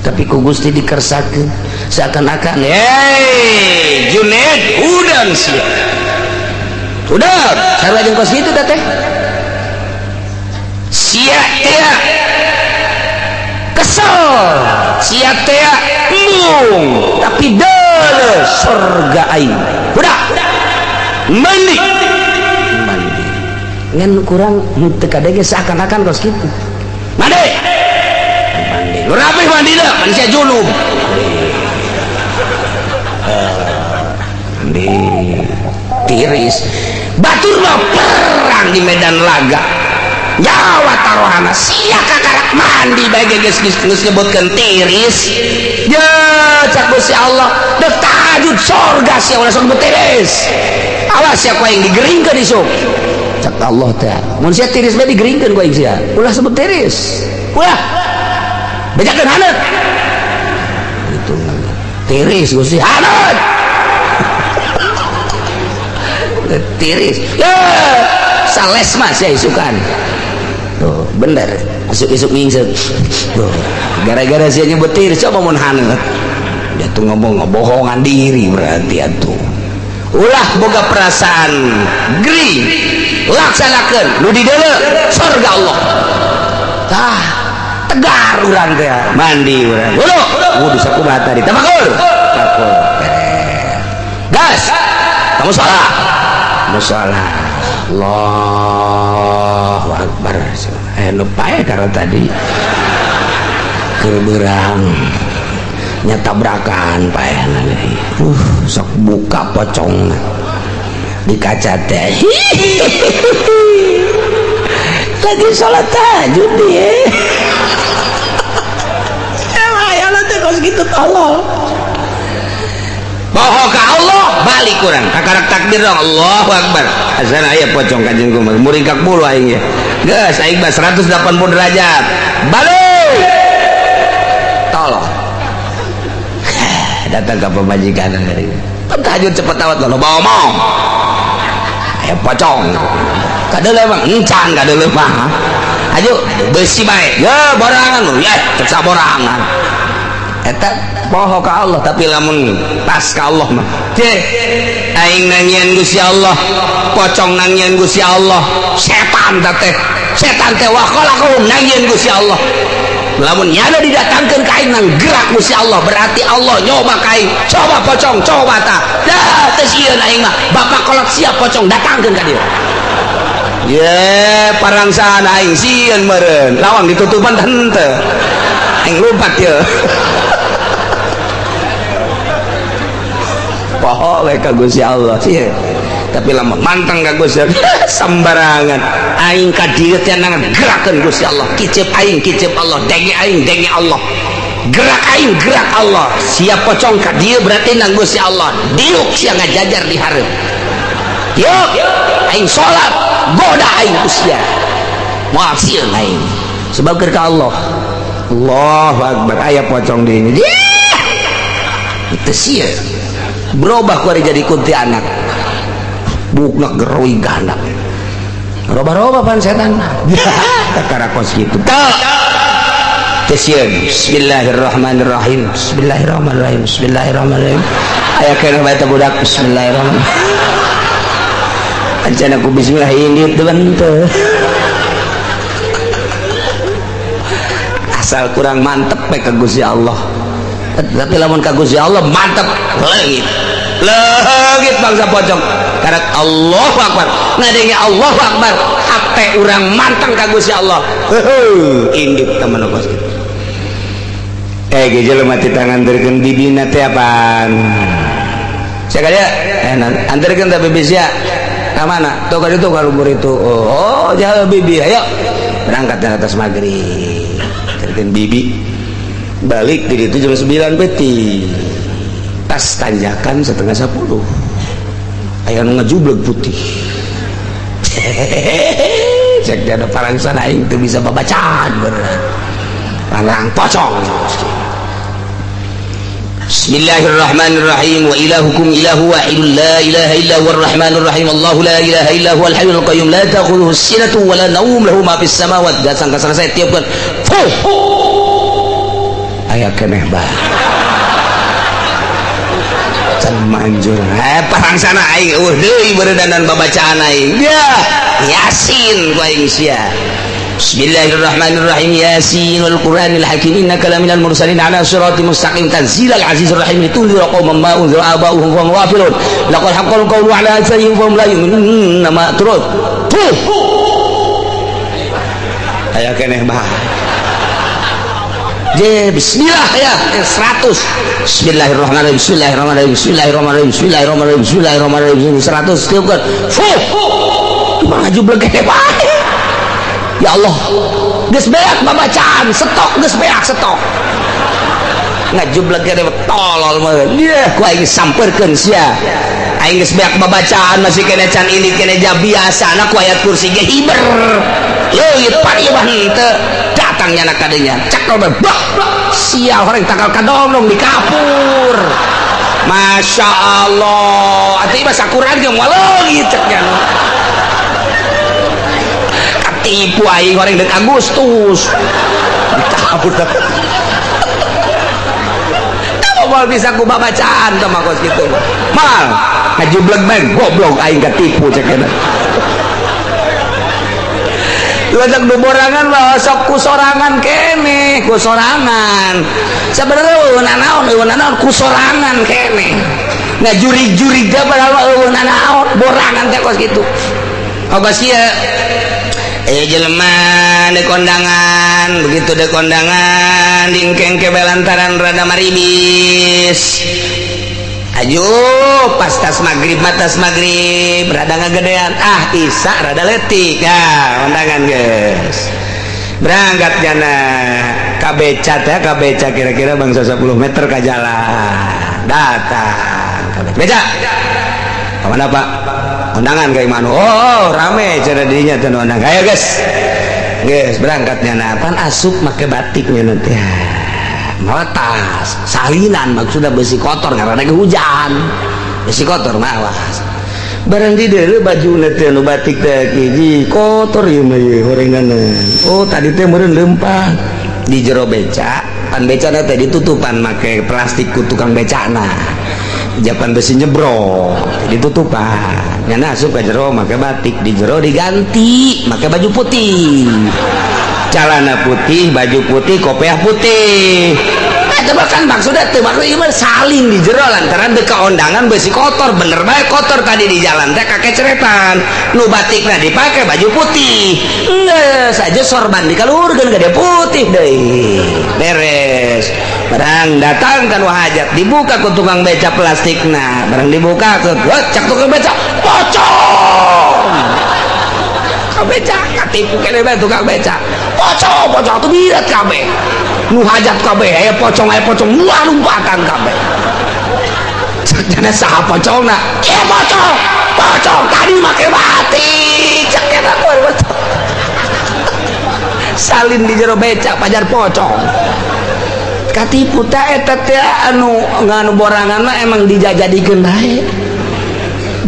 Tapi ku Gusti dikersakeun seakan-akan hey Junaid udang sia. Udah, sarua jeung kos kitu teh. Sia tea kesel, sia tea embung, tapi deuleu surga aing. Udah, mandi. Mandi. Ngan kurang teu kadege seakan-akan kos kitu. Mandi. Mandi. Lu rapih mandi dah, mandi sia junub. Mandi. Tiris. Batur mah perang di medan laga. Jawa taruhana sia kakarak mandi bae geus geus nyebutkeun tiris. Ya cak Gusti Allah, dek tahajud surga sia ulah sok tiris. Awas sia ku aing digeringkeun isuk. Cak Allah teh. Mun sia tiris bae digeringkeun ku aing sia. Ulah sebut tiris. Ulah. Bejakeun haneut. Itu tiris Gusti haneut. Tiris. Ya sales mah sia isukan. Tuh, bener. Isuk-isuk ngingsek. Tuh, gara-gara sia nyebut tiris coba mun haneut. Dia tuh ngomong ngebohongan diri berarti atuh. Ulah boga perasaan gering. Laksanakeun nu dideuleu surga Allah. Tah, tegar urang teh. Mandi urang. Wudu, wudu sakumaha tadi. Tafakur. Tafakur. Gas. Kamu salat. Musola. Allahu Akbar. Nu pae karena tadi keur beurang nya tabrakan paehna deui. Sok buka pocongna di kaca teh. Lagi salat tahajud dia. Emang aya teh kos kitu tolol. Bohong ka Allah balik kurang kakarak takbir dong Allahu Akbar. Azan aya pocong kanjeng kumaha muringkak bulu aing ya. Geus aing mah 180 derajat. Balik. Tolong. Datang ka pamajikan dari. Tahajud cepet awat lo bawa omong. Aya pocong. Kadeuleu emang encan kadeuleu mah. Ayo besi bae. Ya borangan lu ya cek saborangan. Eta poho ka Allah tapi lamun pas ka Allah mah ceh aing nangieun Gusti Allah pocong nangieun Gusti Allah setan teh setan teh wa khalaqahum nangieun Gusti Allah lamun nyana didatangkeun ka aing nang gerak Gusti Allah berarti Allah nyoba ka aing coba pocong coba ta dah teu sieun aing mah bapak kolot siap pocong datangkeun ka dieu ye parangsaan aing sieun meureun lawang ditutupan henteu aing lumpat ye poho we ka Gusti Allah sih tapi lamun manteng ka Gusti Allah sembarangan aing ka dieu teh nang gerakeun Gusti Allah kicep aing kicep Allah denge aing denge Allah gerak aing gerak Allah siap pocong ka dieu berarti nang Gusti Allah diuk sia ngajajar di hareup yuk aing salat goda aing Gusti moal sieun aing sebab keur ka Allah Allahu Akbar aya pocong di ini itu sieun berubah ku ari jadi kuntilanak bukna geroi gandap roba-roba pan setan kakara kos kitu teu sieun bismillahirrahmanirrahim bismillahirrahmanirrahim bismillahirrahmanirrahim aya keneh bae teh budak bismillahirrahmanirrahim ancana ku bismillah indit teu henteu. Asal kurang mantep we ka Gusti Allah. Tapi lamun ka Gusti Allah mantep, leungit. Leungit bangsa pocong. Karena Allahu Akbar. Ngadenge Allahu Akbar, hate urang manteng ka Gusti Allah. Heuh, indit teman kos kitu. Eh, jelema mati tangan anterkeun bibina teh apaan? Saya kaya anterkeun teh bibi sia. Ka mana? Tuh ka ditu ka luhur itu. Oh, jalan bibi, ayo. Berangkat di atas maghrib. Anterkeun bibi. Balik di ditu jam 9 peti. Tas tanjakan 9.30. Aya nu ngajubleg putih. Cek dia ada parangsan aing teu bisa babacaan beneran. Parang pocong. Bismillahirrahmanirrahim. Wa ilahukum ilahu wahidun la ilaha illa huwar rahmanir rahim. Allahu la ilaha illa huwal hayyul qayyum la ta'khudhuhu sinatun wa la nawm lahu ma fis samawati. Datang ka selesai tiupkeun. Fuh. Aya keneh bae. Can manjur. Eh, parangsana aing eueuh deui beuredanan babacaan aing. Ya, Yasin ku aing sia. Bismillahirrahmanirrahim. Yasin wal Qur'anil Hakim innaka laminal mursalin ala siratal mustaqim tanzilal azizir rahim litundhira qauman ma unzira aba'uhum fa hum ghafilun laqad haqqal qawlu ala aktsarihim fa hum la yu'minun ma turut. Puh. Aya keneh bae. Je bismillah ya 100. Bismillahirrahmanirrahim. Bismillahirrahmanirrahim. Bismillahirrahmanirrahim. Bismillahirrahmanirrahim. Bismillahirrahmanirrahim. 100 tiupkeun. Fuh. Cuma ngajubleg keneh bae. Ya Allah, geus beak babacaan, stok geus beak stok. Ngajubleg keneh tolol mah. Dia ku aing sampeurkeun sia. Aing geus beak babacaan masih kene can ini kene ja biasana ku ayat kursi ge hiber. Leuit pari mah henteu. Datang nyana kadenya. Cekel bae. Bak. Sial horeng tanggal kadongdong di kapur. Masya Allah. Atuh ieu sakuran ge moal leungit cek nya. Katipu aing horeng deuk Agustus. Dikabur. Kamu moal bisa ku babacaan teh mah kos kitu. Mal, ngajubleg bae goblok aing katipu cek eta. Ledak du borangan mah sok ku sorangan keneh, ku sorangan. Sebenarnya eueuh nanaon, eueuh nanaon ku sorangan keneh. Ngajurig-jurig teh padahal mah eueuh nanaon, borangan teh kos kitu. Kos ieu jelema di kondangan, begitu di kondangan dingkeng ke belantaran rada maribis. Ayo pas tas maghrib mah tas maghrib rada ngagedean, ah isa rada leutik ya kondangan guys. Berangkat jana ka beca teh, ka beca kira-kira bangsa 10 meter ka jalan. Datang ka beca. Ka mana Pak? Kondangan ka imah. Oh, rame cenah dinya teh kondangan. Ayo guys. Guys, berangkat jana. Pan asup make batik nya nanti. Mawa tas salinan maksudnya besi kotor karena ada hujan besi kotor mawas barang di deuleu baju teh nu batik teh hiji kotor ieu mah ieu horenganan. Oh tadi teh meureun leumpang di jero beca, pan becana teh ditutupan make plastik ku tukang becana japan besi nyebrok ditutupan nyana asup ka jero make batik di jero diganti make baju putih, celana putih, baju putih, kopiah putih. Eta mah kan maksudnya teu maksud ieu mah salin di jero lantaran deuk ka ondangan besi kotor, bener bae kotor tadi di jalan teh kakeceretan. Nu batikna dipake baju putih. Geus aja sorban dikaluhurkeun gede putih deui. Beres. Barang datang kan hajat dibuka ku tukang beca plastikna, barang dibuka ke cak tukang beca, pocong. Tukang beca katipu kene bae tukang beca. Pocong, pocong tuh birat kabeh. Nu hajat kabeh aya pocong, aya pocong, muah lompatan kabeh. Sakjana saha pocongna? Ieu pocong. Pocong tadi make batik. Cek eta pocong. Salin di jero beca pajar pocong. Katipu teh eta teh anu nganu borangan mah emang dijajadikeun bae.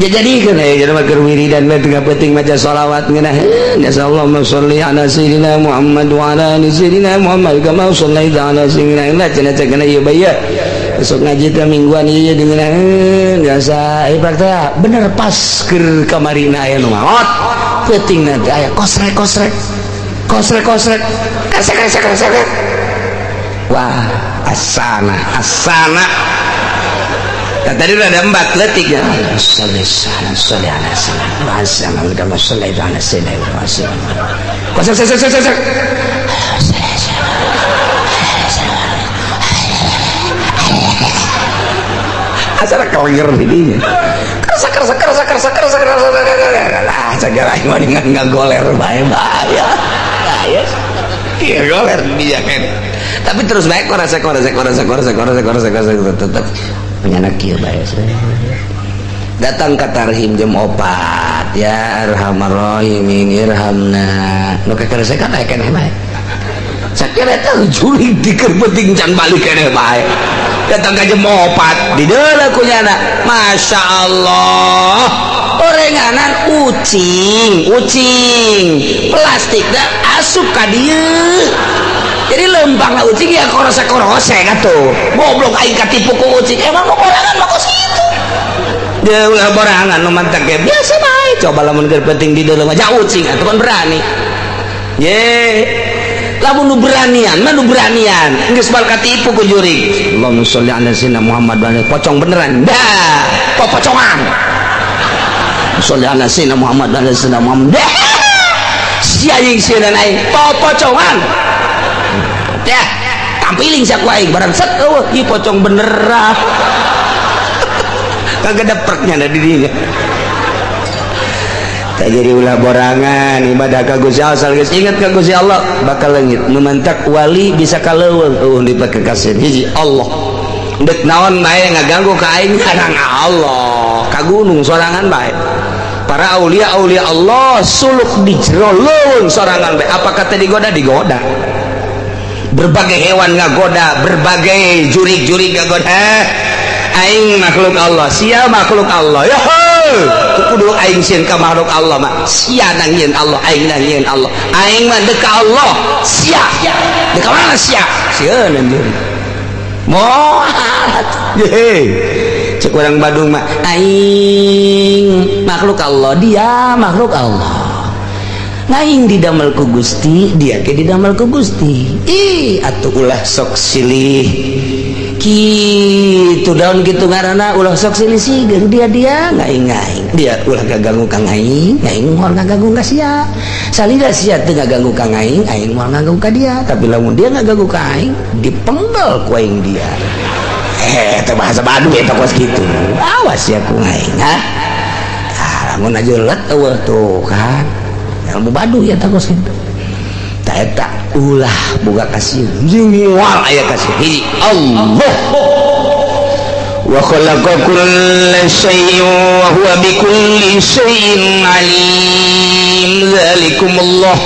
Dijadikeun we jadi mah keur wiridan we tengah peuting maca sholawat ngeunah. Ya Allahumma sholli ala sayyidina Muhammad wa ala ali sayyidina Muhammad kama shallaita ala sayyidina Muhammad. Cenah cenah ieu bae. Besok ngaji teh mingguan ieu dengan biasa ieu teh bener pas keur kamarina aya nu maot. Peutingna teh aya kosrek kosrek. Kosrek kosrek. Kresek kresek kresek. Wah, asana asana. Nah, tadi udah ada empat letik ya. Sholli sholli ala sayyidina sholli ala sayyidina. Kosong kosong kosong kosong. Asal kelenger didinya. Kerasa kerasa kerasa kerasa kerasa kerasa kerasa. Ah, segala aing mah dengan ngagoler bae bahaya. Bahaya. Iya goler dia kan. Tapi terus bae korasa korasa korasa korasa korasa korasa korasa tetep penyanak kieu bae. Datang ke tarhim jam 4 ya arhamar rahimin irhamna. Nu kakerasa kan aya keneh bae. Sakira eta jurig dikeun penting can balik keneh bae. Datang ke jam 4 di deuleu ku nyana. Masya Allah. Orenganan ucing, ucing. Plastik dah asup ka dieu. Jadi lempang ucing ya korose-korose atuh. Goblok aing katipu ku ucing. Emang mau borangan mah kos kitu. Dia ulah borangan nu mantak ge biasa bae. Coba lamun keur penting di deuleu mah jauh ucing atuh kan berani. Ye. Lamun nu beranian mah nu beranian. Geus bal katipu ku jurig. Allahumma sholli ala sayyidina Muhammad wa ala pocong beneran. Dah, popocongan. Sholli ala sayyidina Muhammad wa ala sayyidina Muhammad. Dah. Si anjing sieun aing popocongan. Dah, tampiling sia ku aing barang set eueuh ieu pocong beneran. Kagak dapreknya da di dinya. Tak jadi ulah borangan ibadah ka Gusti Allah asal geus ingat ka Gusti Allah bakal leungit. Nu mantak wali bisa ka leuweung eueuh dipake kasih hiji Allah. Deuk naon bae ngaganggu ka aing karang Allah, ka gunung sorangan bae. Para aulia aulia Allah suluk di jero leuweung sorangan bae. Apa kata digoda? Digoda. Berbagai hewan ngagoda, berbagai jurig-jurig ngagoda. Aing makhluk Allah, sia makhluk Allah. Yo, kudu aing sieun ka makhluk Allah mah. Sia nang nyieun Allah, aing nang nyieun Allah. Aing mah deuk ka Allah, sia. Deuk ka mana sia? Sieun anjeun. Moal. Ye. Cek urang Badung mah, aing makhluk Allah, dia makhluk Allah. Aing didamel ku Gusti, dia ke didamel ku Gusti. Ih, atuh ulah sok silih. Kitu daun kitu ngaranna ulah sok silih sigeung dia dia ngaing ngaing. Dia ulah gaganggu ka aing, aing moal ngaganggu ka sia. Salida sia teu ngaganggu ka aing, aing moal ngaganggu ka dia. Tapi lamun dia ngaganggu ka aing, dipenggal ku aing dia. Eta bahasa Badung eta kos kitu. Awas ya ku aing, ha. Ah, lamun aja let eueuh tuh kan. Ilmu Badung ya takos kitu. Ta eta ulah boga kasih jeung moal aya kasih hiji Allah. Wa khalaqa kulla syai'in wa huwa bikulli syai'in alim. Zalikumullah.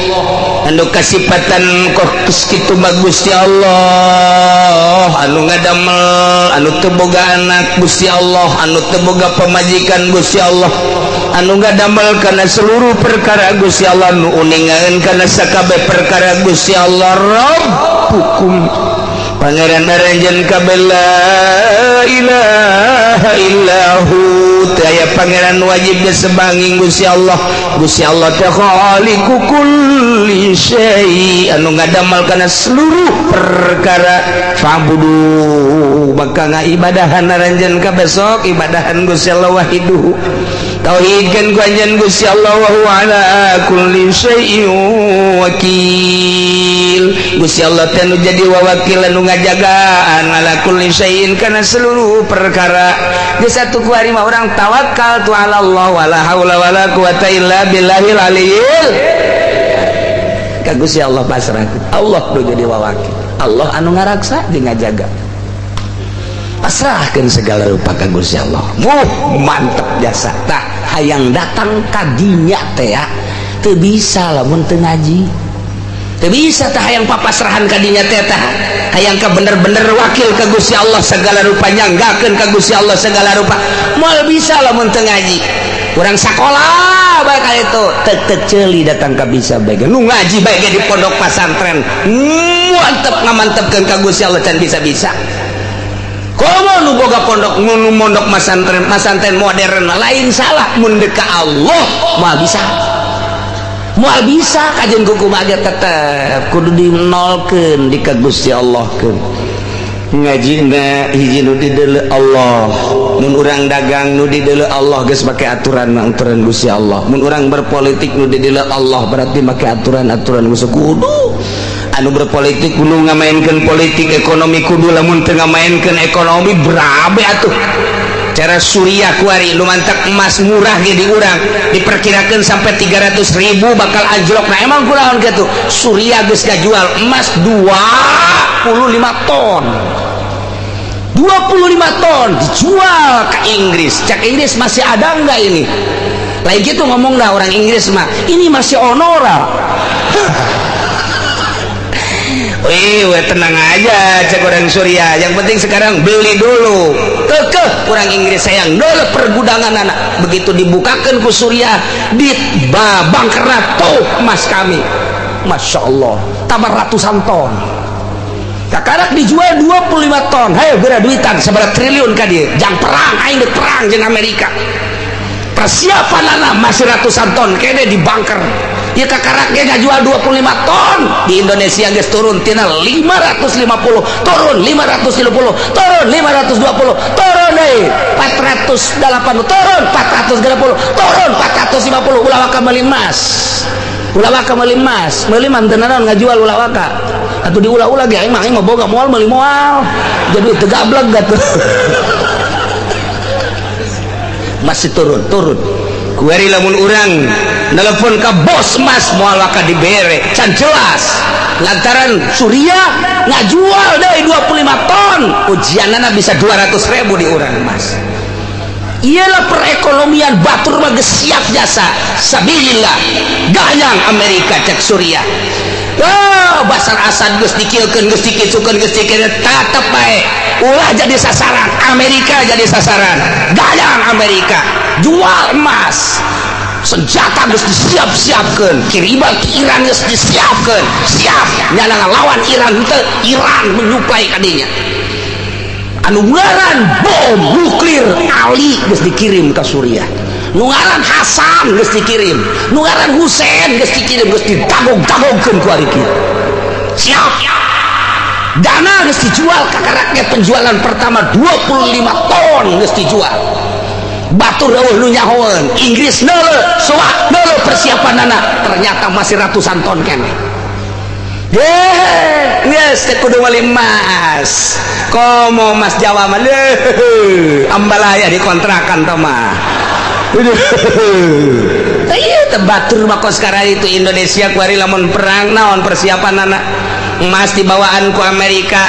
Anu kasipatan kos kitu mah Gusti Allah, anu ngadamel, anu teu boga anak Gusti Allah, anu teu boga pamajikan Gusti Allah, anu ngadamel kana seluruh perkara Gusti Allah, nu uningan kana sakabeh perkara Gusti Allah. Rabbukum pangeran aranjeun kabeh la ilaha illahu. Teu aya pangeran wajib disembah Gusti Allah. Gusti Allah teh khaliqu kulli syai, anu ngadamel kana seluruh perkara. Fa'budu, maka ngaibadahan aranjeun kabeh sok ibadahan Gusti Allah wahiduhu. Tauhidkan ku anjeun Gusti Allah wa huwa ala kulli syai'in wakil. Gusti Allah teh nu jadi wawakil anu ngajagaan ala kulli syai'in kana seluruh perkara. Geus satu ku hari mah urang tawakal tu ala Allah wala haula wala quwata illa billahil aliyil. Ka Gusti Allah pasrah. Allah nu jadi wawakil. Allah anu ngaraksa jeung ngajaga. Pasrahkeun segala rupa ka Gusti Allah. Wuh, mantep jasa. Tah hayang datang ka dinya teh ya. Teu bisa lamun teu ngaji. Teu bisa tah hayang papasrahan ka dinya teh tah. Hayang ka bener-bener wakil ka Gusti Allah segala rupa, nyanggakeun ka Gusti Allah segala rupa. Moal bisa lamun teu ngaji. Urang sakola bae ka itu tek-tek ceuli datang ka bisa bae. Nu ngaji bae ge di pondok pasantren. Mantep ngamantepkeun ka Gusti Allah can bisa-bisa. Komo nu boga pondok nu mondok masantren, masantren modern lain salah mun deuk ka Allah moal bisa. Moal bisa kajian kumaha ge tetep kudu dinolkeun di ka Gusti Allah keun. Ngajina hiji nu dideuleu Allah, mun urang dagang nu dideuleu Allah geus make aturan aturan Gusti Allah, mun urang berpolitik nu dideuleu Allah berarti make aturan-aturan Gusti. Kudu anu berpolitik kudu ngamainkeun politik ekonomi, kudu lamun teu ngamainkeun ekonomi berabe atuh. Cara Suriah kuari lu mantak emas murah ge di urang diperkirakan sampai 300 ribu bakal anjlok. Nah, emang kunaon gitu Suriah geus ngajual emas 25 ton, 25 ton dijual ke Inggris. Cak Inggris, "Masih ada enggak ini?" Lain gitu ngomong dah orang Inggris mah, "Ini masih onora." "Wih, weh, tenang aja," cek orang Suriah. "Yang penting sekarang beli dulu." Kekeh orang Inggris sayang dulu pergudangan anak. Begitu dibukakan ku Suriah di babang tuh emas kami. Masya Allah, tambah ratusan ton. Kakarak dijual 25 ton. Hayo geura duitan seberapa triliun ka dia. Jang perang, aing dek perang jeung Amerika. Persiapan anak masih ratusan ton kene di bunker. Ya kakarak ge ngajual 25 ton di Indonesia geus turun tina 550, turun 550, turun 520, turun deui 480, turun 430, turun 450. Ulah waka meuli emas, ulah waka meuli emas, meuli mah teu naon, ngajual ulah waka atuh diulah-ulah ge. Aing mah, aing mah boga moal meuli, moal jadi teu gablek atuh. Masih turun turun kuari. Lamun urang nelpon ke bos emas moal waka dibere, can jelas lantaran Suriah ngajual dari 25 ton, ujianana bisa 200 ribu di urang emas. Iyalah, perekonomian batur mah geus siap jasa sabilillah. Gayang Amerika, cek Suriah. Oh, Basar Asad geus dikilkeun, geus dikitukeun, geus dikilkeun, tetep bae ulah jadi sasaran Amerika, jadi sasaran. Gayang Amerika jual emas, senjata geus disiap-siapkeun, kiriman ke Iran geus disiapkeun, siap nyana ngalawan Iran teu. Iran menyuplai kadinya anu ngaran bom nuklir Ali geus dikirim ke Suriah, nu ngaran Hasan geus dikirim, nu ngaran Husain geus dikirim, geus ditagog-tagogkeun ku ari kieu. Siap dana geus dijual kakaraknya, penjualan pertama 25 ton geus dijual. Batur eueuh nu nyahoeun, Inggris neuleuh soak neuleuh persiapanana, ternyata masih ratusan ton keneh. Geus teh kudu meuli emas. Komo emas Jawa mah leuh, ambalaya dikontrakan tah mah. Iya, teh batur mah kos sekarang itu Indonesia kuari lamun perang naon persiapan anak, emas dibawaan ku Amerika,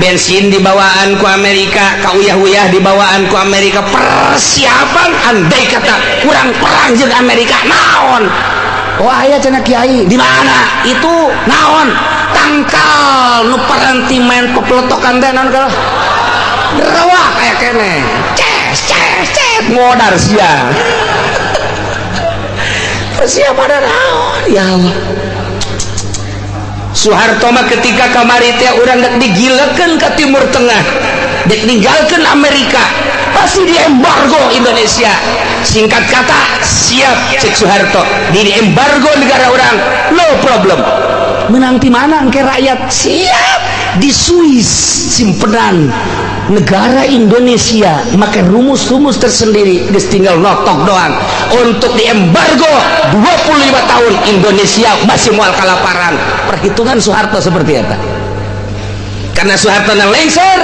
bensin dibawaan ku Amerika, kauyah-uyah dibawaan ku Amerika, persiapan andai kata kurang perang jeung Amerika naon. Oh, aya cenah kiai di mana itu naon tangkal nu paranti main pepeletokan teh naon kalau rawa kayak kene ces ces ces modar sia persiapan naon. Ya Allah, Soeharto mah ketika kamari teh urang dek digilekeun ke Timur Tengah, dek ninggalkeun Amerika, pasti diembargo Indonesia. Singkat kata, "Siap," cek Soeharto, di embargo negara orang no problem. Menang di mana ke rakyat siap di Swiss simpenan negara Indonesia maka rumus-rumus tersendiri, geus tinggal notok doang untuk diembargo 25 tahun Indonesia masih mual kalaparan. Perhitungan Soeharto seperti apa? Karena Soeharto lengser,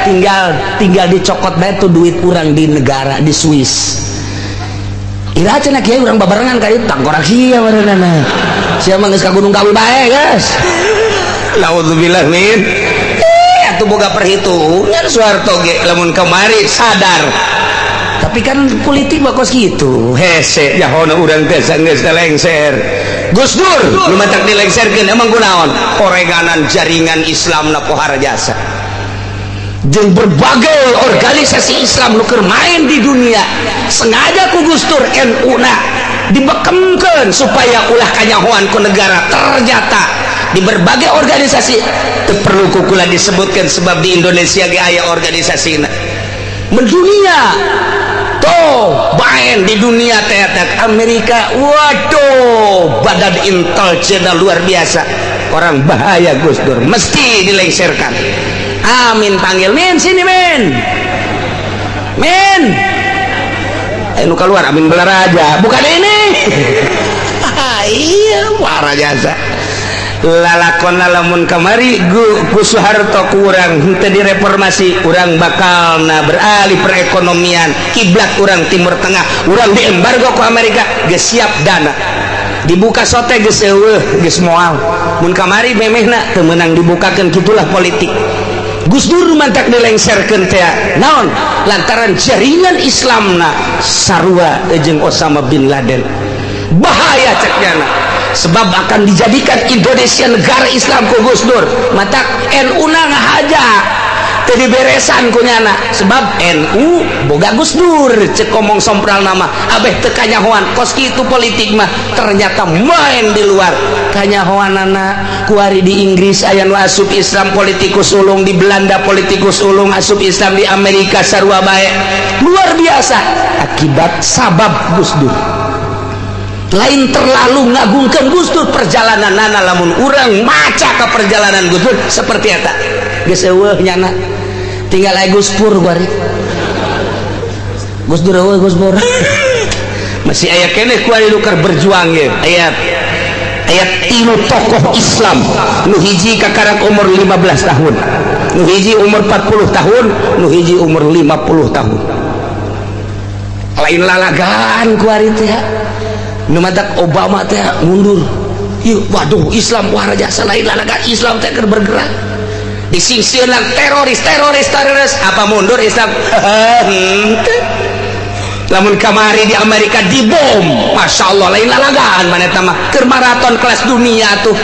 tinggal tinggal dicokot bae tuh duit kurang di negara di Swiss. Ira cenah kiai urang babarengan ka dieu tangkorak sia barenana. Sia mah geus ka Gunung Kawi bae, guys. Naudzubillah min. Eh, atuh boga perhitungan Soeharto ge lamun kamari sadar. Tapi kan politik mah kos kitu. Hese jahona urang teh geus lengser. Gus Dur nu matak dilengserkeun emang kunaon? Oreganan jaringan Islam na pohara jasa. Jeung berbagai organisasi Islam nu keur main di dunia sengaja ku Gus Dur NU na dibekemkeun supaya ulah kanyahoan ku negara. Ternyata di berbagai organisasi teu perlu kukula disebutkan sebab di Indonesia ge aya organisasina mendunia. Tuh baen di dunia teh Amerika, waduh, badan intelijen luar biasa, orang bahaya. Gus Dur mesti dilengserkan. Amin panggil, "Min, sini, Min, Min." Nu keluar Amin Balaraja, bukan ini. Iya, parah jasa lalakon. Lamun kamari ku Soeharto kurang henteu direformasi, urang bakal na beralih perekonomian, kiblat urang Timur Tengah, urang diembargo ku Amerika. Geus siap dana dibuka sote, geus eueuh, geus moal. Mun kamari memehna teu meunang dibukakeun. Kitulah politik. Gus Dur mantak dilengserkeun teh naon? Lantaran jaringan Islamna sarua jeung Osama bin Laden, bahaya cek nyana, sebab akan dijadikan Indonesia negara Islam ku Gus Dur. Matak NU na ngahaja, teu diberesan ku nyana, sebab NU boga Gus Dur, cek ngomong sompral nama abeh teu kanyahoan. Kos kitu politik mah ternyata main di luar kanyahoanana. Kuari di Inggris aya nu asup Islam, politikus ulung. Di Belanda politikus ulung asup Islam, di Amerika sarua bae. Luar biasa akibat sabab Gus Dur. Lain terlalu ngagungkan Gus Dur perjalanan nana, lamun urang maca ke perjalanan Gus Dur seperti eta, geus eueuh nyana, tinggal aya Gus Pur. Kuari Gus Dur eueuh, Gus Pur masih aya keneh. Kuari nu keur berjuang ge aya, aya tilu tokoh Islam. Nu hiji kakarak umur 15 tahun, nu hiji umur 40 tahun, nu hiji umur 50 tahun. Lain lalagan kuari teh. Nu matak Obama teh mundur. Yuk, waduh, Islam wah jasa. Lain lalagan, Islam teh keur bergerak, disingsieunan teroris, teroris, teroris. Apa mundur Islam? Henteu. Lamun kamari di Amerika dibom, Masya Allah, lain lalagan mana eta mah, keur maraton kelas dunia tuh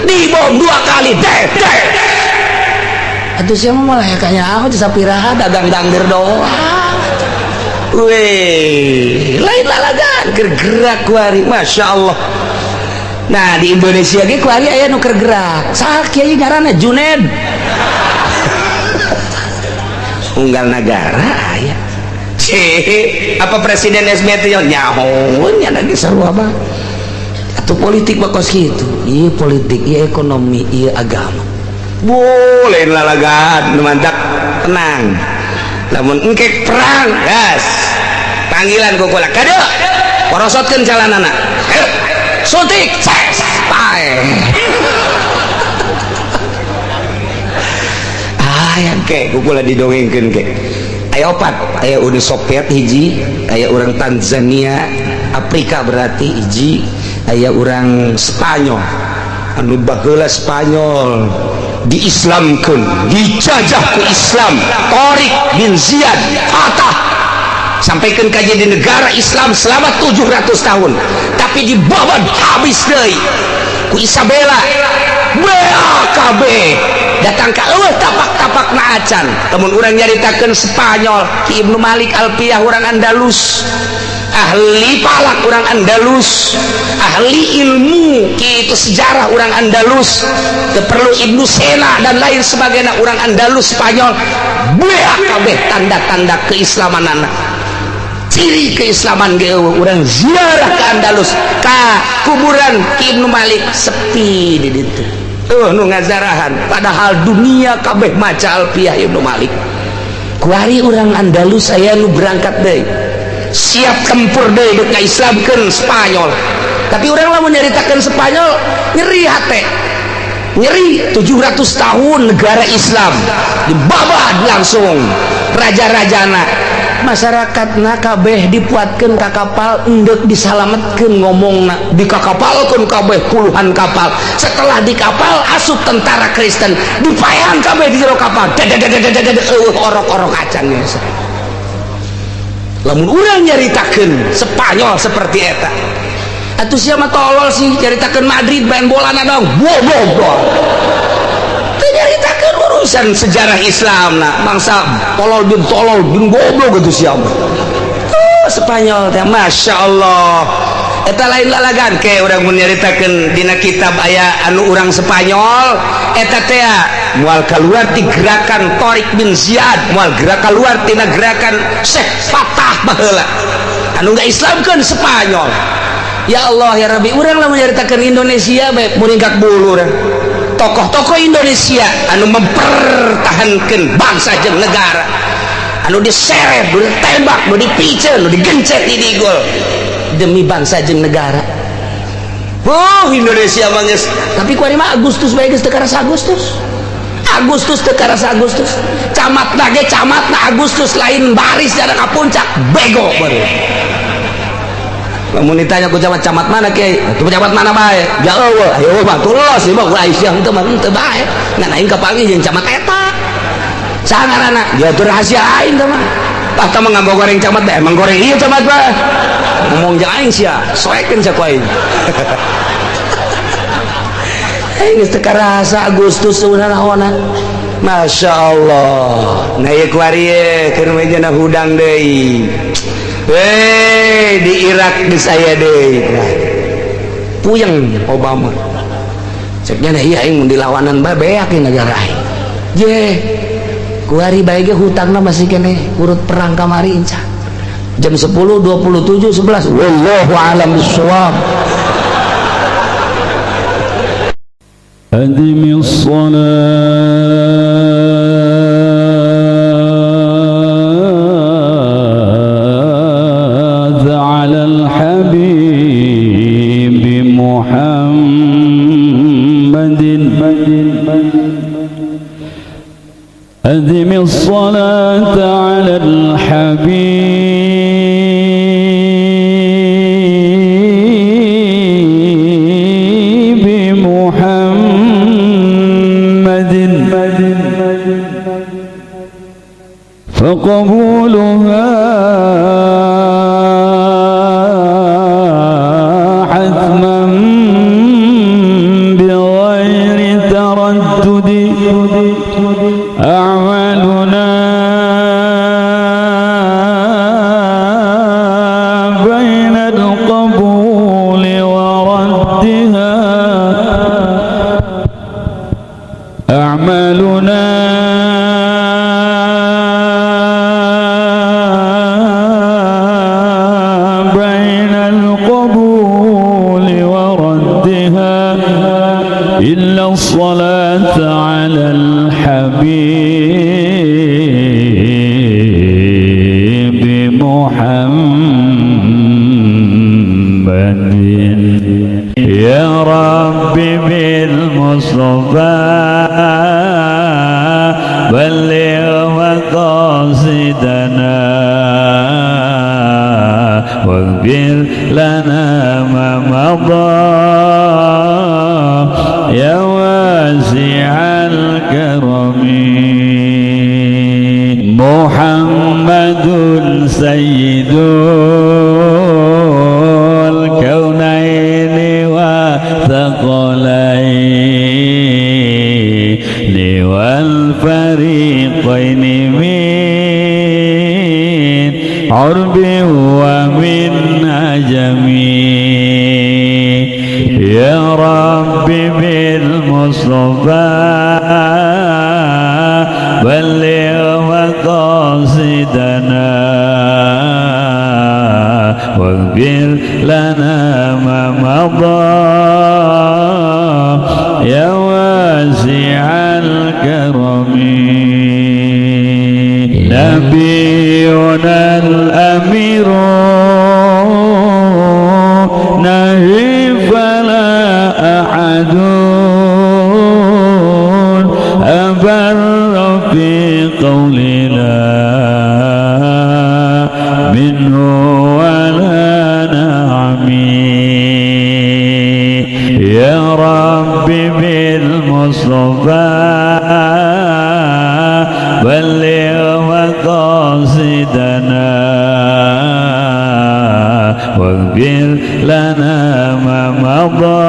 dibom dua kali deh deh. Atuh siapa malah ya kayaknya aku sapiraha dagang dangder doang. Weh, lain lalagan, keur gerak kuari, Masya Allah. Nah, di Indonesia ge kuari aya nu keur gerak. Saha kiai ngaranna? Juned. Unggal nagara aya. Cih, apa Presiden SBY teh nyaho nya lagi sarua mah. Atuh politik mah kos kitu. Ieu politik, ieu ekonomi, ieu agama. Boleh lalagan, mantap, tenang. Lamun engkek perang, gas. Panggilan ku kula. Kade. Porosotkeun calanana. Ayo. Suntik. Ces. Pae. Ah, ke ku kula didongengkeun ke. Aya opat, aya Uni Soviet hiji, aya orang Tanzania, Afrika berarti hiji, aya orang Spanyol. Anu baheula Spanyol diislamkeun, dijajah ku Islam, Tariq bin Ziyad fatah sampaikan kaji di negara Islam selama 700 tahun, tapi dibabat habis deui ku Isabella. BAKB datang ka eueuh tapak-tapak na acan. Lamun urang nyaritakeun Spanyol, Ki Ibnu Malik Alpiyah urang Andalus, ahli falak urang Andalus, ahli ilmu kitu sejarah urang Andalus, teu perlu Ibnu Sena dan lain sebagainya, urang Andalus Spanyol. BAKB tanda-tanda keislamanana, ciri keislaman ge eueuh. Urang ziarah ke Andalus, ka kuburan Ki Ibnu Malik, sepi di ditu, nu ngazarahan, padahal dunia kabeh maca Alpiyah Ibnu Malik. Kuari urang Andalus aya nu berangkat deui, siap tempur deui dek ngaislamkeun Spanyol. Tapi urang lamun nyaritakeun Spanyol nyeri hate, nyeri. 700 tahun negara Islam dibabad langsung raja-rajana, masyarakat na kabeh dipuatkeun ka kapal endek disalametkeun. Ngomongna dikakapalkeun kabeh, puluhan kapal. Setelah di kapal asup tentara Kristen, dipaehan kabeh di jero kapal, eueuh orok-orok acan. Lamun urang nyaritakeun Spanyol seperti eta, atuh siapa tolol sih nyaritakeun Madrid main bola na dong bobo teu nyaritakeun urusan sejarah Islam. Nah, bangsa tolol bin goblok gitu siapa. Oh, Spanyol teh Masya Allah, eta lain lalagan. Ke urang mun nyaritakeun dina kitab aya anu urang Spanyol eta teh. Moal keluar ti gerakan Thariq bin Ziyad, moal gerak keluar tina gerakan Syekh Fatah baheula anu Islamkeun Spanyol. Ya Allah ya Rabbi, urang lamun nyaritakeun Indonesia bae muringkak bulu urang. Tokoh-tokoh Indonesia anu mempertahankan bangsa jeung negara, anu diseret, nu ditembak, nu dipiceun, nu digencet di digol demi bangsa jeung negara. Oh, Indonesia mah geus, tapi kuari mah Agustus bae geus teu karasa Agustus. Agustus teu karasa Agustus. Camatna ge camatna Agustus lain baris jalan ka puncak, bego baru. Lamun ditanya ku camat, camat mana kiai? Tuh camat mana bae? Ya eueuh, ayo mah tulos ieu mah Aisyah henteu mah henteu bae. Ngan aing kapanggih jeung camat eta. Saha ngaranna? Dia tuh rahasia aing teh mah. Ah tah mah ngagoreng camat bae, emang goreng ieu camat bae. Ngomong jeung aing sia, soekeun sia ku aing. Aing geus teu karasa Agustus sebenarnya. Masya Allah. Nah ieu kuari ye keur mejana hudang deui. Hei, di Irak geus aya deui. Nah, puyeng Obama. Ceknya nah iya aing mun dilawanan bae beak ieu negara aing. Je, kuari bae ge hutangna masih keneh urut perang kamari inca. Jam 10, 27, 11. Wallahu a'lam bissawab. Adimis shalat ala al-habib Muhammadin. Adimis shalat ala al-habib فقبولها حتما بغير تردد. أعمالنا بين القبول وردها، أعمالنا إلا الصلاة على الحبيب محمد. يا رب بالمصطفى بلغ مقاصدنا واغفر لنا ما مضى يا واسع الكرم. محمد سيد الكونين والثقلين والفريقين من عرب ومن عجم. يا رب بالمصطفى بلغ مقاصدنا واغفر لنا ما مضى يا واسع الكرم. نبينا الأمير نهي فلا أحد أبر في قولنا منه ولا نعمي. يا رب بالمصطفى بلغ مقاصدنا واغفر لنا ما مضى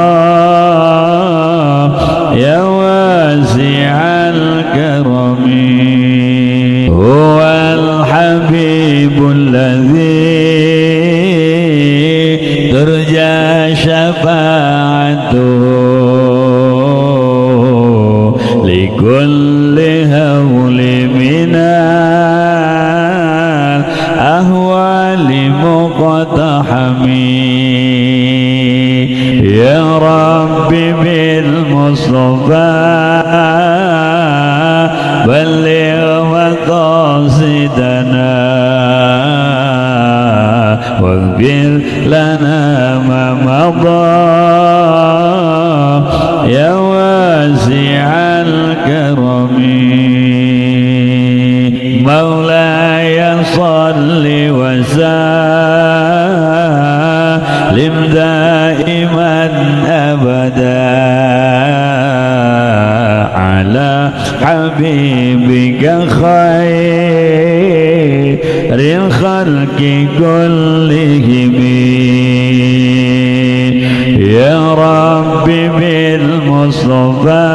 يا واسع الكرم. هو الحبيب الذي ترجى شفاعته لكل بلغ مقاصدنا واغفر لنا ما مضى يا واسع الكرم. مولاي صل وسلم دائما أبدا على حبيبك خير الخلق كلهم. يا رب بالمصطفى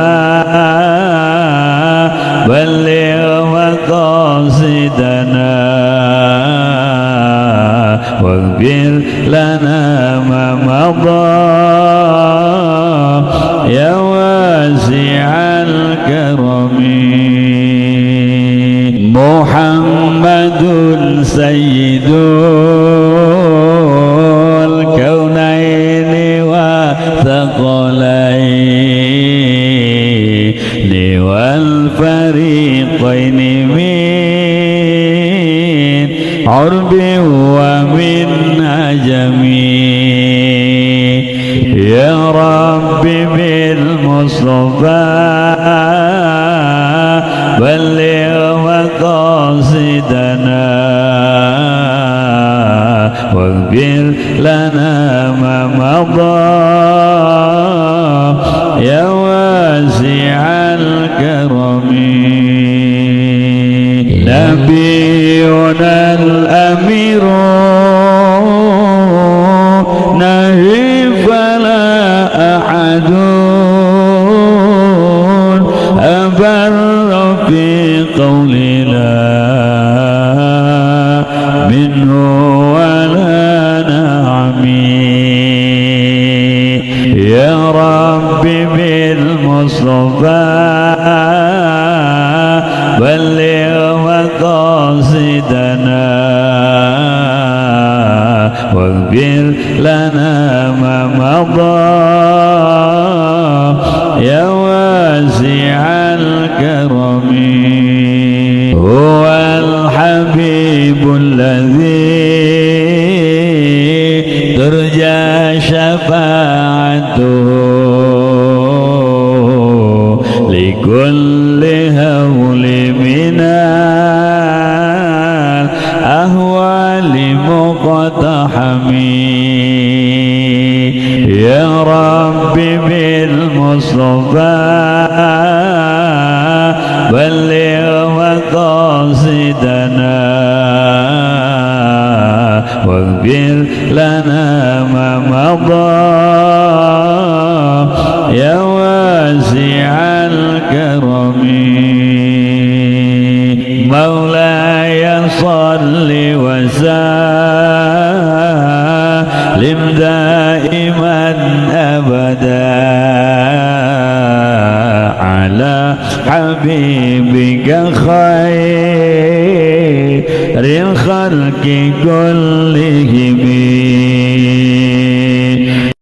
بلغ مقاصدنا واغفر لنا ما مضى يا واسع الكرم. محمد سيد الكونين والثقلين والفريقين من عرب ومن عجم. يا رب بالمصطفى بلغ مقاصدنا واغفر لنا ما مضى يا واسع الكرم. نبينا الأمير نهي فلا أحد أبر في قولنا منه ولا نعمي. يا رب بالمصطفى بلغ مقاصدنا واغفر لنا ما مضى يا واسع الكرم. هو الحبيب الذي ترجى شفاعته لكل هول من الأهوال مقتحم. يا رب بالمصطفى بلغ مقاصدنا واغفر لنا ما مضى يا واسع الكرم. مولاي صل وسلم دائما أبدا على حبيبك خير الخلق كلهم.